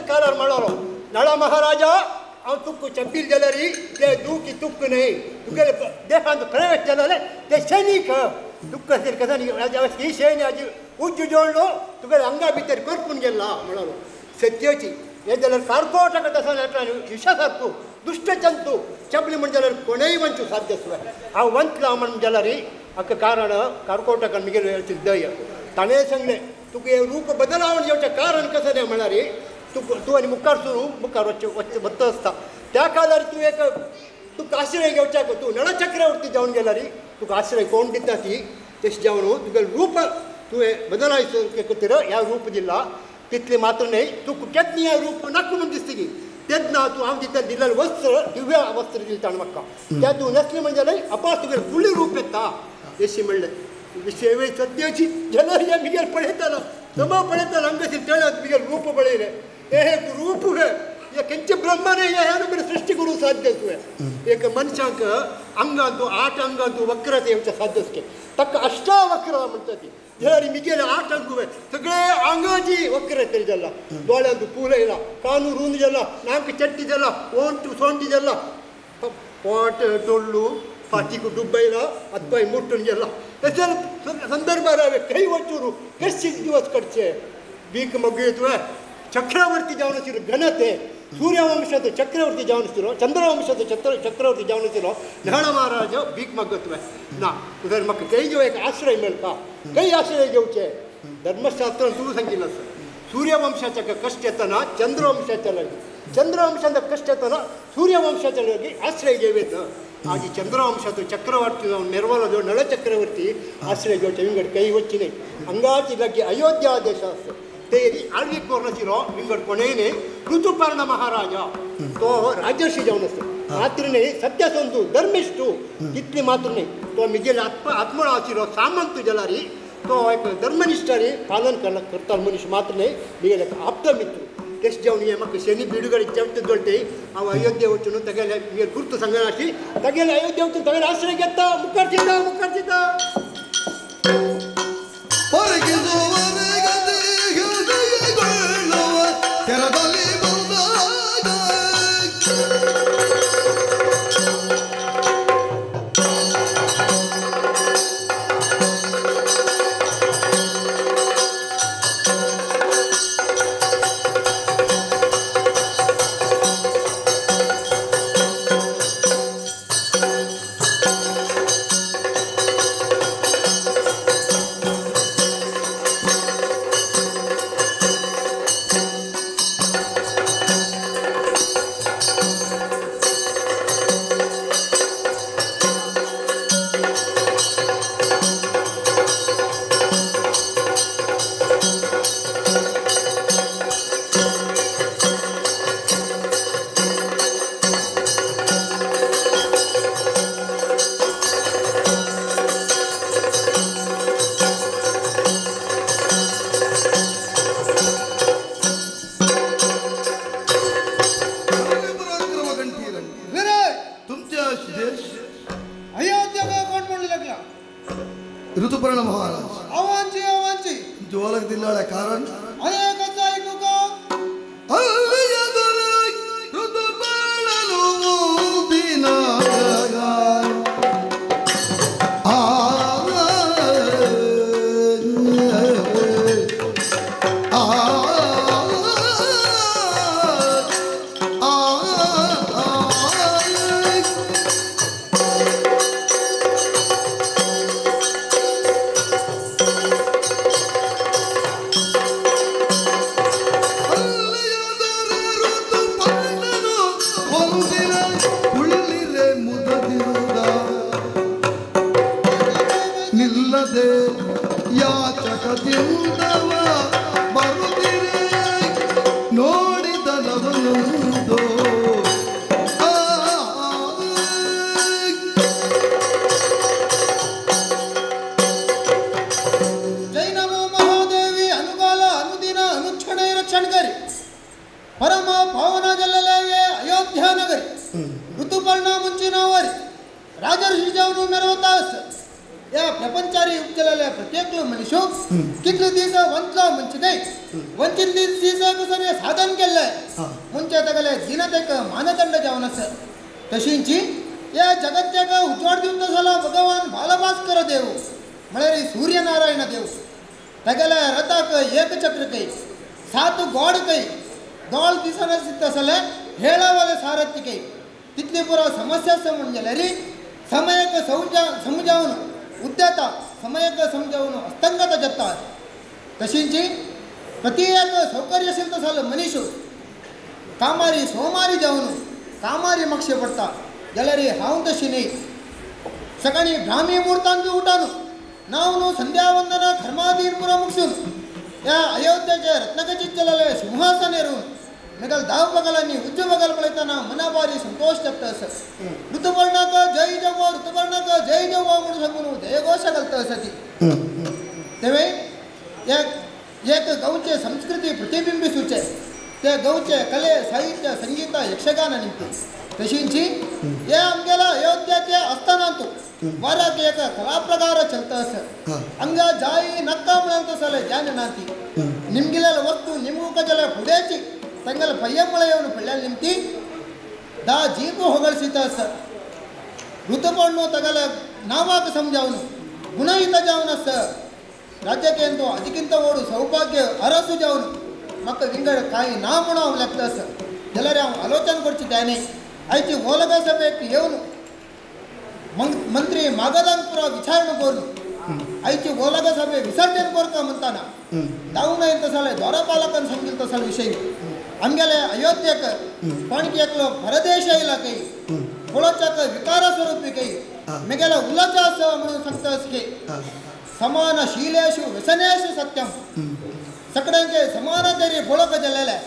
ಕಾಲಾರ್ ಮಾಡೋರು ನಳ ಮಹಾರಾಜ ಅವ್ ತುಕ್ಕು ಚಬ್ಬಿಲ್ ಜಲರಿ they ದೂಕಿ ತುಕ್ಕು ನೈ ತುಗೆ ದೇಹ ಅಂತ ಪ್ರವೇಶ ಜಲಲೆ they ಸೈನಿಕ ದುಃಖ ಸಿರ್ಕದ ಈ ಸೇನೆ ಅಜಿ ಉಜ್ಜು ಜೋಳು ತುಗೆ ಅಂಗ ಬಿತ್ತರಿ ಕೊರ್ಪುನ್ಗೆಲ್ಲ ಮಾಡೋರು ಸತ್ಯೋಚಿ ಎದ್ದೆಲ್ಲರು ಕಾರ್ಕೋಟಕ ದಸ ವಿಷ ಸರ್ಪು ದುಷ್ಟ ಜಂತು ಚಬ್ಲಿ ಮುಂಜಲರು ಕೊನೆಯ ವಂಚು ಸಾಧ್ಯಸುವೆ ಆ ವಂತ್ಲ ಮಂಜಲರಿ ಅಕ್ಕ ಕಾರಣ ಕಾರ್ಕೋಟಕ ಮಿಗೆಲು ಹೇಳ್ತಿದ್ದಯ್ಯ ತನೇ ಸಂಗ್ಲೆ ತುಗೆ ರೂಪ ಬದಲಾವಣೆ ಯೋಚ ಕಾರಣ ಕಸನೆ ಮಳರಿ ತುಕ್ಕು ತೂ ಅಲ್ಲಿ ಮುಕ್ಕಾರ್ಸು ಮುಕ್ಕಾರ ಒಚ್ಚ ಒಚ್ಚ ಬತ್ತಸ್ತ ತ್ಯಾಕಾದಾರಿ ತೂ ಏಕ ತುಕ್ಕ ಆಶ್ರಯ ಯೋಚಾಕ ತೂ ನಳ ಚಕ್ರವರ್ತಿ ಜವನ್ಗೆಲ್ಲರಿ ತುಕ್ಕ ಆಶ್ರಯ ಕೊಂಡಿದ್ದಾತಿ ತೆಸ್ ಜವನು ತುಗಲ್ ರೂಪ ತೂ ಬದಲಾಯಿಸೋಕೆ ಯಾವ ರೂಪದಿಲ್ಲ ತಿತ್ಲಿ ಮಾತ್ರನೇ ತುಕ್ಕು ಕೆತ್ನಿಯ ರೂಪ ನಕ್ಕು ಮುಂದಿಸ್ತಿಗಿ ತೆದ್ನ ತೂ ಆಮ್ ದಿಲ್ಲಲ್ ವಸ್ತ್ರ ದಿವ್ಯ ವಸ್ತ್ರ ದಿಲ್ತಾಣ ಮಕ್ಕ ತ್ಯಾತು ನಸ್ಲಿ ಮಂಜಲೈ ಅಪಾಸ್ ತುಗಲ್ ಪುಳ್ಳಿ ರೂಪೆತ್ತ ಎಸಿ ಮಳ್ಳೆ ಸೇವೆ ಸತ್ಯಚಿ ಜನರಿಯ ಮಿಗಲ್ ಪಡೆತಲ್ಲ ತಮ ಪಡೆತಲ್ಲ ಅಂಗಸಿ ತೆಳ ಮಿಗಲ್ ರೂಪ ಬಳೆಯಿರೆ ಏ ರೂಪ है ये कंच ब्रह्मने ये है मेरे सृष्टि गुरु साध्य हुए एक ಮನುಷ್ಯಂಕ ಅಂಗಂತು ಆಟ ಅಂಗಂತು ವಕ್ರತೆ ಅಂತ ಸಾಧ್ಯಸ್ಕೆ ತಕ್ಕ ಅಷ್ಟಾವಕ್ರ म्हणतात ಜನರಿ ಮಿಗೆಲ ಆಟ ಅಂಗುವೆ ಸಗಳೆ ಅಂಗಾಜಿ ವಕ್ರತೆ ಇದೆಲ್ಲ ದೋಳಂದು ಪೂಲ ಇಲ್ಲ ಕಾನು ರೂಂದಿಜಲ್ಲ ನಾಲ್ಕು ಚಟ್ಟಿದೆಲ್ಲ ಓಂಟು ಸೊಂಟಿದೆಲ್ಲ ಪಾಟ್ ಡೊಳ್ಳು ಪಾಟಿಗೂ ಡುಬ್ಬ ಇಲ್ಲ ಅದ್ಬಾಯಿ ಮುಟ್ಟುನಿಗೆಲ್ಲ ಸಂದರ್ಭ ಕೈ ಒಚ್ಚೂರು ಕರ್ಸಿ ದಿವಸ ಕಡ್ಚೆ ಬೀಕ್ ಮಗ್ಗಿದ್ವೆ ಚಕ್ರವರ್ತಿ ಜಾವನಿಸಿರೋ ಘನತೆ ಸೂರ್ಯವಂಶದ ಚಕ್ರವರ್ತಿ ಜಾವನಿಸಿರೋ ಚಂದ್ರವಂಶದ ಚಕ್ರವರ್ತಿ ಜಾವನಿಸಿರೋ ನಹಳ ಮಹಾರಾಜ ಬೀಕ್ ಮಗ್ಗತ್ವೆ ನಾ ಉದರ ಮಕ್ಕ ಕೈ ಜೋ ಆಶ್ರಯ ಮೇಲ್ಕ ಕೈ ಆಶ್ರಯ ಜೌಚೆ ಧರ್ಮಶಾಸ್ತ್ರ ಅಂತೂ ಸಂಗಿಲ್ಲ ಸರ್ ಸೂರ್ಯವಂಶಚಕ ಕಷ್ಟತನ ಚಂದ್ರವಂಶಚಲಾಗಿ ಚಂದ್ರವಂಶದ ಕಷ್ಟತನ ಸೂರ್ಯವಂಶಚಲಾಗಿ ಆಶ್ರಯ ಜೇವೇತ ಆಗಿ ಚಂದ್ರವಂಶದ ಚಕ್ರವರ್ತಿ ನೆರವಲದು ನಳ ಚಕ್ರವರ್ತಿ ಆಶ್ರಯ ಜೋಚೆ ಹಿಂಗಡೆ ಕೈ ವಚ್ಚಿನೆ ಅಂಗಾಚಿ ಲಗ್ಗಿ ಅಯೋಧ್ಯ ದೇಶ ತೇರಿ ಆಳ್ವಿ ಕೋರ್ನಸಿರೋ ಹಿಂಗಡೆ ಕೊನೆಯೇ ಋತುಪರ್ಣ ಮಹಾರಾಜ ತೋ ರಾಜರ್ಷಿ ಜವನಸ್ತು ಮಾತ್ರನೇ ಸತ್ಯಸಂತು ಧರ್ಮಿಷ್ಠು ಇತ್ಲಿ ಮಾತ್ರನೇ ತೋ ಮಿಜೆಲ್ ಆತ್ಮ ಆತ್ಮ ಆಸಿರೋ ಸಾಮಂತು ಜಲಾರಿ ತೋ ಧರ್ಮನಿಷ್ಠರಿ ಪಾಲನ್ ಕರ್ತಾರ ಮನುಷ್ಯ ಮಾತ್ರನೇ ಮಿಗೆಲ ಆಪ್ತ ಮಿತ್ರ ಎಷ್ಟು ಜವನಿಗೆ ಮಕ್ಕಳು ಶನಿ ಬೀಡುಗಳಿಗೆ ಚೌಟದೊಳ್ತೆ ಅವು ಅಯೋಧ್ಯೆ ಹುಚ್ಚನು ತಗಲೆ ಗುರುತು ಸಂಗನಾಶಿ ತಗಲೆ ಅಯೋಧ್ಯೆ ಹುಚ್ಚು ತಗಲೆ ಆಶ್ರಯ ಗೆತ್ತ ಮುಕ್ಕರ್ಸಿದ್ದ ಮುಕ್ಕರ್ಸಿದ್ದ ಋತುಪರ್ಣ ಮಹಾರಾಜ ಅವಾಂಚಿ ಅವಾಂಚಿ ಜೋಲಕದಿಲ್ಲಾಳ ಕಾರಣ ಪರಮ ಪಾವನ ಜಲಲಯ ಅಯೋಧ್ಯ ನಗರಿ ಋತುಪರ್ಣ ಮುಂಚಿನವರಿ ರಾಜರ್ಷಿ ಜವನು ಮೆರವತಾಸ್ या प्रपंचारी उपजलेले प्रत्येक मनुष्य कितले दीस वंचलो म्हणजे नाही वंचित दीस कसं साधन केलंय मुंचे तगले दीनतेक मानदंड जावन आसा तशींची या जगत्याक उजवाड दिवन तसलो भगवान बालभास्कर देव म्हळ्यार सूर्यनारायण देव तगले रथाक एकचक्र कೈ सात गोड ಕೈ दोळ दिसना तसले हेळावाले सारथी ಕೈ तितली पुरा समस्या समजले समयक समजावन उद्यता समयक समजावन अस्तंगत जाता तशींची प्रति एक सौकर्यशील तसलो मनीस कामारी सोमारी जावन कामारी मक्षे पडटा जाल्यार हांव तशी न्ही सकाळी ब्राह्मी मुहूर्तान उठान नावन संध्यावंदन धर्माधीन पुरा मुगसून या अयोध्येचे रत्नखचित चलले सिंहासन येरून मेगल दाव बगलांनी उच्च बगल पळयतना मना भारी संतोष जाता आसा ऋतुपर्णाक जय जवो ऋतुपर्णाक जय जवो म्हणून सांगून जयघोष घालता आसा ती तेवे एक गांवचे संस्कृती प्रतिबिंबिसूचे ते गांवचे कले साहित्य संगीत यक्षगान निमती तशींची हे आमगेल्या अयोध्याचे आस्थानांतू वाराक एक कला प्रकार चलता आसा हांगा जाई नक्का म्हणत आसले ज्ञान नाती निमगिलेले वस्तू निमगुका जाल्यार फुडेची ತಂಗಲ ಪಯ್ಯಮ್ಮಳೆಯವನು ಪಳ್ಳ್ಯಾಲ ನಿಂತಿ ದಾ ಜೀಪು ಹೊಗಳಿಸಿತ ಸ ಋತುಪಣ್ಣು ತಗಲ ನಾವಾಕ ಸಮಜಾವನು ಗುಣಹಿತ ಜಾವನ ಸ ರಾಜ್ಯಕ್ಕೆ ಎಂದು ಅದಕ್ಕಿಂತ ಓಡು ಸೌಭಾಗ್ಯ ಅರಸು ಜಾವನು ಮಕ್ಕ ವಿಂಗಡ ಕಾಯಿ ನಾಮುಣ ಅವ್ ಲೆಕ್ಕ ಸ ಎಲ್ಲರೇ ಅವ ಆಲೋಚನೆ ಕೊಡ್ತಿದ್ದಾನೆ ಐತಿ ಓಲಗ ಸಭೆಗೆ ಏವನು ಮಂತ್ರಿ ಮಾಗದಾಂಪುರ ವಿಚಾರಣೆ ಕೋರ್ನು ಐತಿ ಓಲಗ ಸಭೆ ವಿಸರ್ಜನೆ ಕೋರ್ಕ ಮಂತಾನ दावून येत तसले द्वारपालकान सांगितलं तसले विशय आमगेले अयोध्येक कोणकी एकलो परदेश आयला काही पळोवच्याक विकार स्वरूपी काही मेगेले उलोवचें आसा म्हणून सांगता की समान शीलेषु व्यसनेषु सत्यम सगळ्यांचे समान तरी पळोवंक जालेले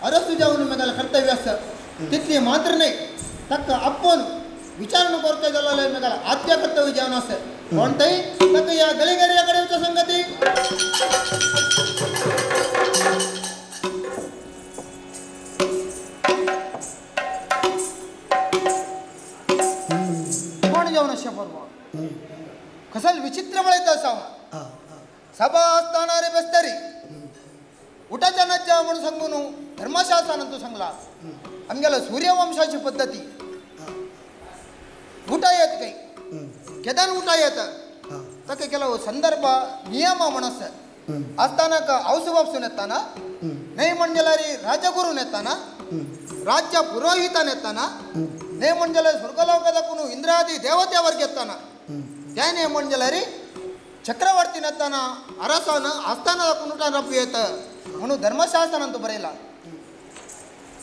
अरसू जावन मेगेले कर्तव्य आसा तितली मात्र न्हय ताका आपोवन विचारणा करता जाल्यार मेगेले आद्य कर्तव्य जावन आसा कोण थंय ताका ह्या गलीगऱ्या कडेन वचूं संगती कोण जावन अशें बरोबर कसल विचित्र पळयता आसा हांव सभा आसतना रे बेस्तरी उठाच्या नज्जा म्हणून सांगू न्हू धर्मशास्त्रान तूं सांगला आमगेल्या सूर्यवंशाची पद्दती उठा येत काही केदान उठा येत ताका ಕೆಲವು ಸಂದರ್ಭ ನಿಯಮ म्हणस आसतानाक आवसु येताना न्हय म्हणजेल्यार राजगुरू येताना राज्य पुरोहितान येताना न्हय म्हणजेल्यार स्वर्गलोकादाकून इंद्रादी देवते वर्ग येताना त्याने म्हणजेल्यार चक्रवर्ती येताना अरसान आस्थानादाकून उठान रप्पू येत म्हणून धर्मशास्त्रान तूं बरयला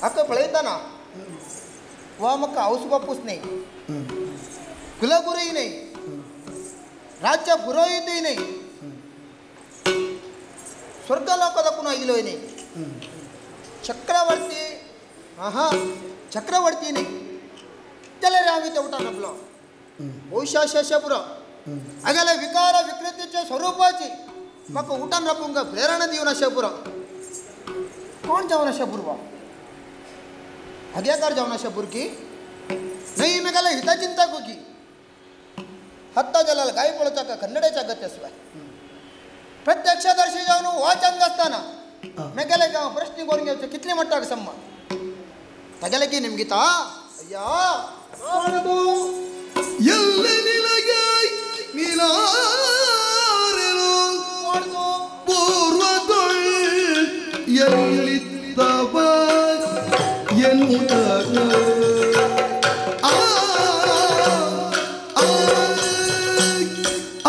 हाका पळयतना वा म्हाका आवसु बापूस न्हय कुलगुरूय न्हय राज्य पुरोहितूय न्हय स्वर्गलोकादाकून आयिल्लोय न्हय चक्रवर्ती आहा चक्रवर्ती न्हय जाल्यार हांवें ते उठान आपलो भविश्या शेषे पुरो हागेले विकार विकृतीचे स्वरुपाची म्हाका उठान रापूंक प्रेरणा दिवन अशें पुरो कोण जावन अशें पुरवा हग्याकार जावन अशें पुरकी न्हय मेगेले हितचिंतक की हत्ता जाल्यार गाय पळोवच्याक कन्नडेच्या गती आसवाय प्रत्यक्षदर्शी जावन वाचंग आसतना मेगेले गांव प्रश्न करून घेवचे कितले म्हणटा सम्मान तागेले की निमगिता अय्या कोण तूं ಎಲ್ಲಿ ನಿನಗೆ ನೀನಾರೆನು कोण तूं ಪೂರ್ವದೊಳ್ ಎಲ್ಲಿದ್ದವ ಎನ್ನುತ್ತ ಆ ಆ ಆ ಆ ಆ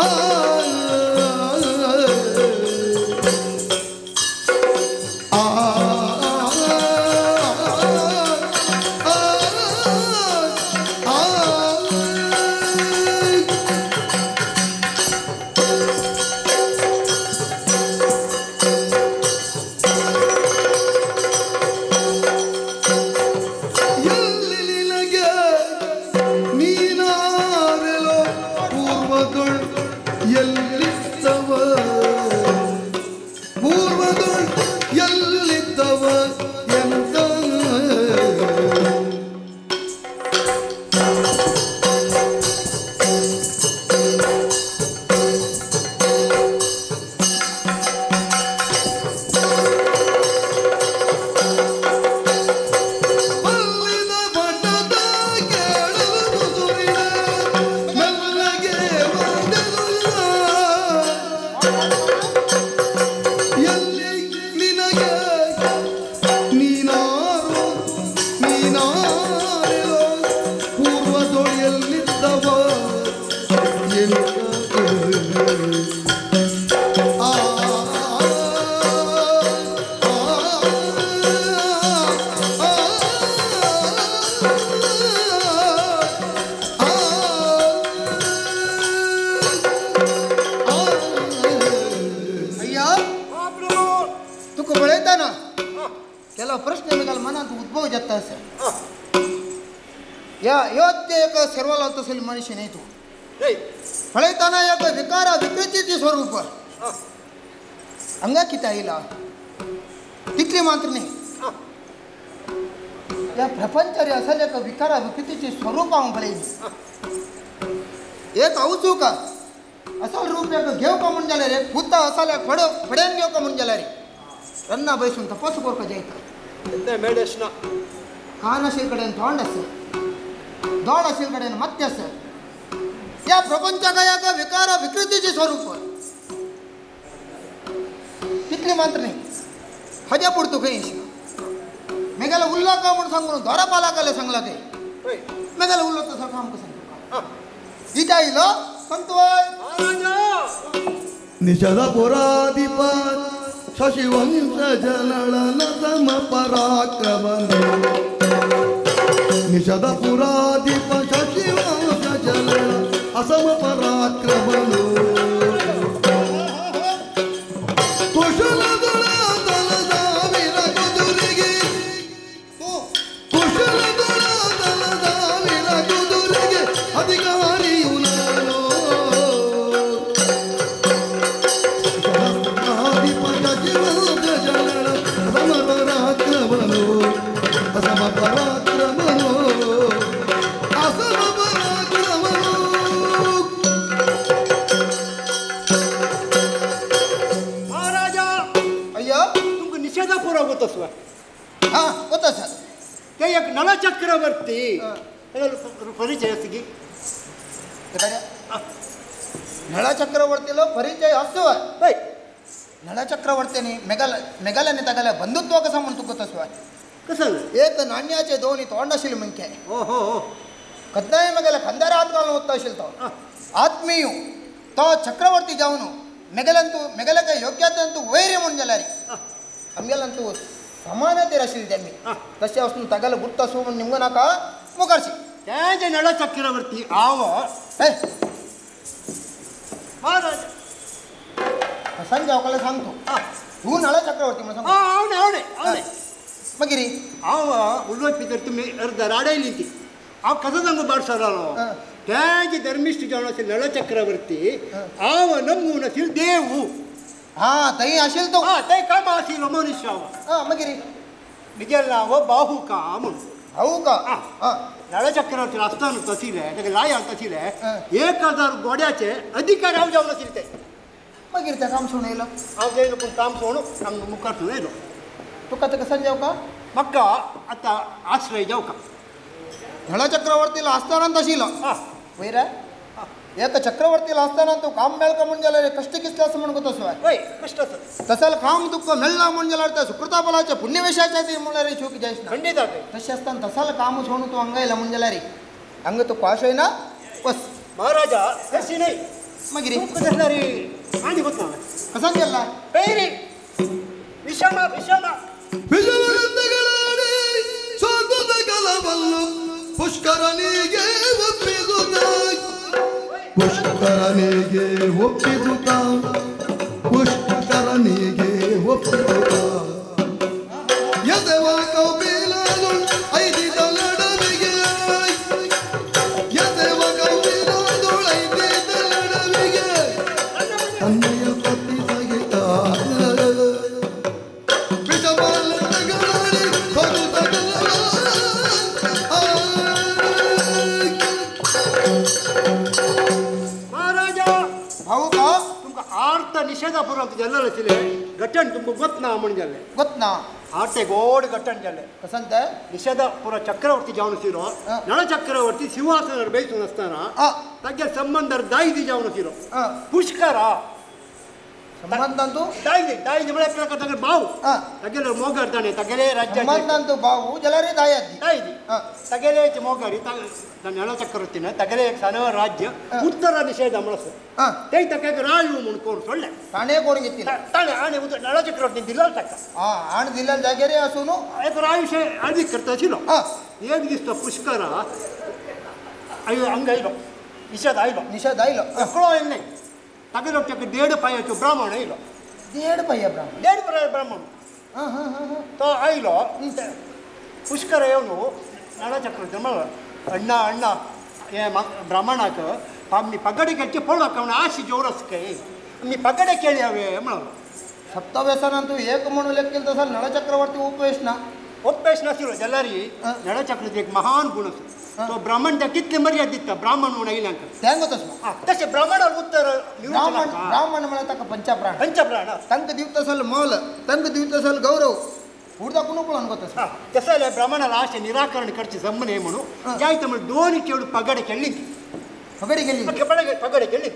सर्वाला तसेल मनुष्य नाही तू पळयताना एक विकार विकृतीचे स्वरूप अंगा किती आईला तितले मात्र नाही या प्रपंचारी असेल एक विकारा विकृतीचे स्वरूप हांव पळयली एक अवचू का असल रूप एक घेव का म्हूण जाल्यार एक पुता असल एक फड फड्यान घेव का म्हूण जाल्यार रन्ना बैसून तपस करपा जायता मेडस ना कान आशिल्ले कडेन तोंड आसा दोड आशिल्ले कडेन मत्य आसा या प्रपंचाक एक विकार विकृतीचे स्वरूप तितले मात्र नाही हज्या पुरतो खंय मेगेला उल्ला का म्हूण सांगून दोरापालाकाले सांगला ते मेगेला उल्लो तसो काम कसं इथे आयलो सांगतो निषदपुराधिप शशिवंश जनळन सम पराक्रमनु निषदपुराधिप शशिवंश जनळ असम पराक्रमनु चक्रवर्ती परिचय नळ चक्रवर्तीलो परिचय असो नळ चक्रवर्तीने मेघालयाने तागेले बंधुत्व कसं म्हण तुका तसो कसं एक नाण्याचे दोन्ही तोंड आशिल्ले म्हणजे हो हो कदनाय मेगेले खांद्यार हात घालून वता आशिल्लो तो आत्मीय तो चक्रवर्ती जावन मेगेल्यान तूं मेगेल्या योग्यतेन तूं वयर म्हूण जाल्यार आमगेल्यान तूं समानतेर आशिल्ली तेमी तशें वचून तागेलो गुर्त आसूं म्हूण निमगो नाका मुखारशी तें नळ चक्रवर्ती हांव सांग जावकाले सांग तूं तूं नळ चक्रवर्ती म्हणून सांग हांव मागीर हांव उलोवप भितर तुमी अर्द राडयली ती हांव कसो सांगू बाडसरालो तें जे धर्मिश्ट जावन आशिल्ले नळ चक्रवर्ती हांव नमून आशिल्ले देव हाँ तई आशिल तो हाँ तई काम आशिल मनुष्य हाँ मगिरी मिगेल नाव बाहुका म्हूण बाहुका हाँ नळ चक्रवर्ती आसतना तशिले ताका लायान तशिले 1000 गोड्याचे अधिकार हांव जावन आशिल्ले ते मागीर तें काम सोडून येयलो हांव येयलो पूण काम सोडून आमकां मुखार सोडून येयलो तुका ताका समजावका म्हाका आतां आश्रय जावका नळ चक्रवर्तीला आस्थानांत आशिल्लो वयर एक चक्रवर्तीला असताना तू काम मेळका म्हूण जाल्यार कश्ट कितले आसा म्हूण तसो हय कश्ट आसा तसल काम तुका मेळना म्हूण जाल्यार त्या सुकृता बलाच्या पुण्यवेशाच्या ती म्हणल्यार चूक जायच ना खंडीत तशें आसतना तसल काम सोडून तूं हांगा येयला म्हूण जाल्यार हांगा तुका आशय ना बस महाराजा तशी न्हय मागीर तुमकां जाल्यार आनी वतना कसान गेला पयरी विषमा विषमा ಪುಷ್ಕರನಿಗೆ ಒಪ್ಪಿಸುತ್ತ ಪುಷ್ಕರನಿಗೆ ಒಪ್ಪಿಸುತ್ತ ಪುಷ್ಕರನಿಗೆ ಒಪ್ಪಿಸುತ್ತ ಯದವ ಕೌಪಿಲನು ಐದಿದ ನಡುವಿಗೆ ಯದವ ಕೌಪಿಲನು ಐದಿದ ನಡುವಿಗೆ ತನ್ನೆಯ ಪತಿ ಸಹಿತ निषेधापूर्वक जाल्लें आशिल्लें गट्टण तुमकां गोत ना म्हूण जालें गोत ना आर्ते गोड गट्टण जालें कसंत निषेधापुर चक्रवर्ती जावन आशिल्लो नळ चक्रवर्ती सिंहासनार बेसून आसतना तागेले संबंदार दायजी जावन आशिल्लो पुष्करा संबंदांतू दायजी दायजी म्हळ्यार तागेले भाव तागेले मोगार ताणें तागेले राज्याचे संबंदांतू भाव जाल्यार दायजी दायजी तागेले मोगारी नळ चक्रवर्तीन तागेले एक सान राज्य उत्तरा निषेध म्हण आसा ते ताका एक रायू म्हूण करून सोडलें ताणें करून घेतली ताणें आनी नळ चक्रवर्तीन दिलो ताका आनी दिल्या जाग्यार आसूं न्हू एक रायुशे आदीक करता आशिल्लो एक दीस तो पुष्करा हांगा आयलो निषेध आयलो निषेध आयलो एकलो आयलो न्हय तागेलो ताका 1.5 पांयाचो ब्राह्मण आयलो 1.5 पांया ब्राह्मण 1.5 पांया ब्राह्मण तो आयलो पुष्कर येवन नळ चक्रवर्ती म्हणलो अण्णा अण्णा ब्राह्मणाक आमी पगडे खेळचे पळोवक आशी जोरस काय आमी पगडे केळी हवे म्हणून सप्तव्यसनांतू एक म्हणून लेखील तसा नळचक्रवर्ती उपवेश ना उपवेश नाशिल्लो जाल्यार नळचक्रवर्ती एक महान गुण आसा तो ब्राह्मण त्या कितले मर्याद दिता ब्राह्मण म्हणून आयल्यांक तशें ब्राह्मणाक उत्तर ब्राह्मण ब्राह्मण म्हळ्यार ताका पंचप्राण पंचप्राण तांकां दिवता मोल तांकां दिवता गौरव उर्दा कोण पळोवन गोता तशें जाल्यार ब्राह्मणाला आशें निराकरण करचें जमने म्हणून जायते म्हणून दोन चेडू पगडे खेळ्ळी पगडी केली पगडे खेळ्ळी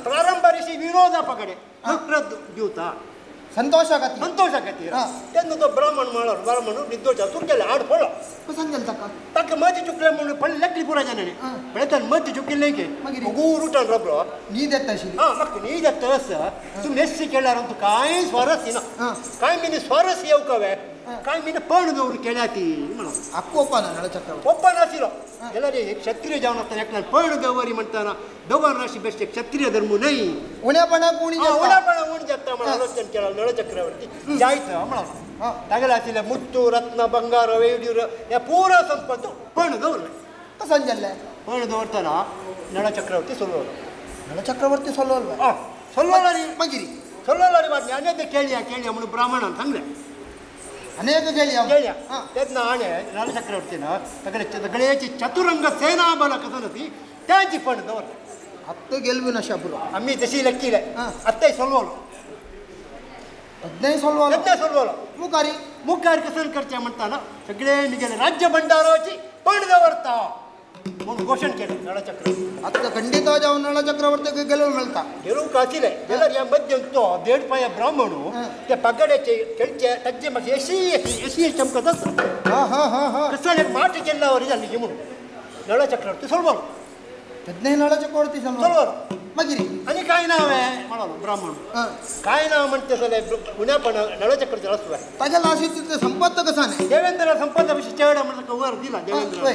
प्रारंभ ऋषी विरोधा पगडे दिवता संतोषा खातीर संतोषा खातीर तेन्ना तो ब्राह्मण म्हणलो ब्राह्मण निर्दोश चुकले आड पडलो सांगेल ताका ताका मती चुकले म्हणून पडले लेकली पुरा जाणांनी पळयता मती चुकिल्लें की गुरू उठून रबलो न्हीद येता आशिल्ली हां म्हाका न्हीद येता आसा तूं मेस्सी केल्यार तूं कांय स्वारस येना कांय मिनी स्वारस येवंक हांवें कांय मिनी पण दवरून केल्या ती म्हणून आक्को ओपन नळचक्रवर्ती ओपन आशिल्लो जाल्यार एक क्षत्रिय जावन आसतना एकल्यान पण दवरी म्हणटाना दवर राशी बेश्ट क्षत्रिय धर्म न्हय उण्यापणाक उणी उण्यापणाक उणी जाता म्हण आलोचन केला नळचक्रवर्ती जायत म्हणून तागेले आशिल्ले मुत्तू रत्न बंगार वेडूर ह्या पुरा संपत्त पण दवरलें कसन जाल्लें पण दवरतना नळचक्रवर्ती सोलवलो नळचक्रवर्ती सोलवलो आं सोलवलो रे मागीर सोलवलो रे बाबा आनी ते केळया केळया म्हणून ब्राह्मणान सांगलें अनेक केळया केळया तेन्ना हाणें नळचक्रवर्तीन तागेले सगळ्याची चतुरंग सेना बल कसन ती त्यांची पण दवरलें ಅತ್ತ ಗೆಲುವಿನ ಶಬರು ಅಮ್ಮಿ ತಸಿ ಲೆಕ್ಕಿಲೆ ಅತ್ತೆ ಸೊಲ್ವೋಲು 15 ಸೊಲ್ವೋಲು 15 ಸೊಲ್ವೋಲು मुकारी मुकार कसन करचे म्हणताना सगळे मिगेले राज्य भंडाराची पण दवरता म्हणून घोषण केलें नळचक्रवर्ती आता खंडित जावन नळचक्रवर्ती ಗೆಲುವು मेळता ಗೆಲುವು कासिले जाल्यार ह्या मध्यम तो देड पाया ब्राह्मण त्या पगड्याचे खेळचे ताचे मातशे एशी एशी चमकत आसा कसं एक माटी केल्ल्यावर जाली म्हणून नळचक्रवर्ती सोलवलो 15 नळचक्रवर्ती सोलवलो मागीर आनी काय नाव आहे म्हणालो ब्राह्मण काय नाव म्हणते जाल्यार उण्यापण नळचक्रवर्ती आसलो ताज्या लाशी संपत्त कसा न्ही देवेंद्र संपत्ता विशीं चेड म्हणटा वर दिला देवेंद्र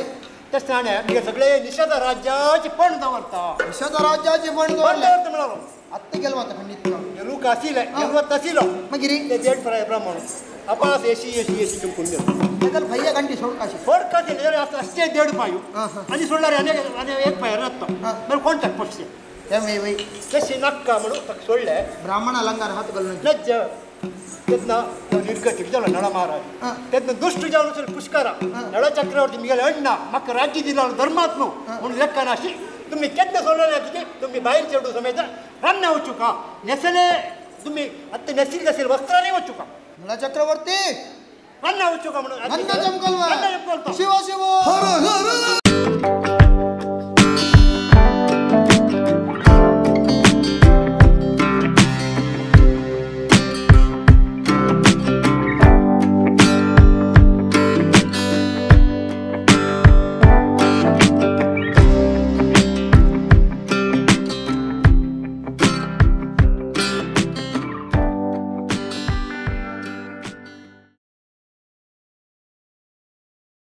तशें हाणें सगळे निषाद राज्याची पण दवरता निषाद राज्याची पण दवरता म्हणालो आत्ता गेलो आता खंडीत गेलू कासिले गेलो तसिलो मागीर ते देड फ्राय ब्राह्मण अपास एशी एशी एशी चमकून गेलो ताका भैया गांठी सोड काशी सोड काशी अशे देड पायो आनी सोडल्यार आनी एक पांय रत्तो मागीर कोण ताका पक्षी तशी नाक्का म्हणून ताका सोडलें ब्राह्मण अलंकार हात घालून लज्ज तेन्ना निर्गतीक जालो नळ महाराज तेन्ना दुश्ट जावन पुष्करा नळचक्रवर्ती मिगेले अण्णा म्हाका राज्य दिला धर्मात्मो म्हणून लेखन अशी तुमी केन्ना सोडले तिचे तुमी भायर चेडू समेत रान्ना वचुका नेसले तुमी आतां नेसिल्ले आशिल्ले वस्त्रांनी वचुका नळचक्रवर्ती रान्ना वचुका म्हणून शिव शिव हर हर.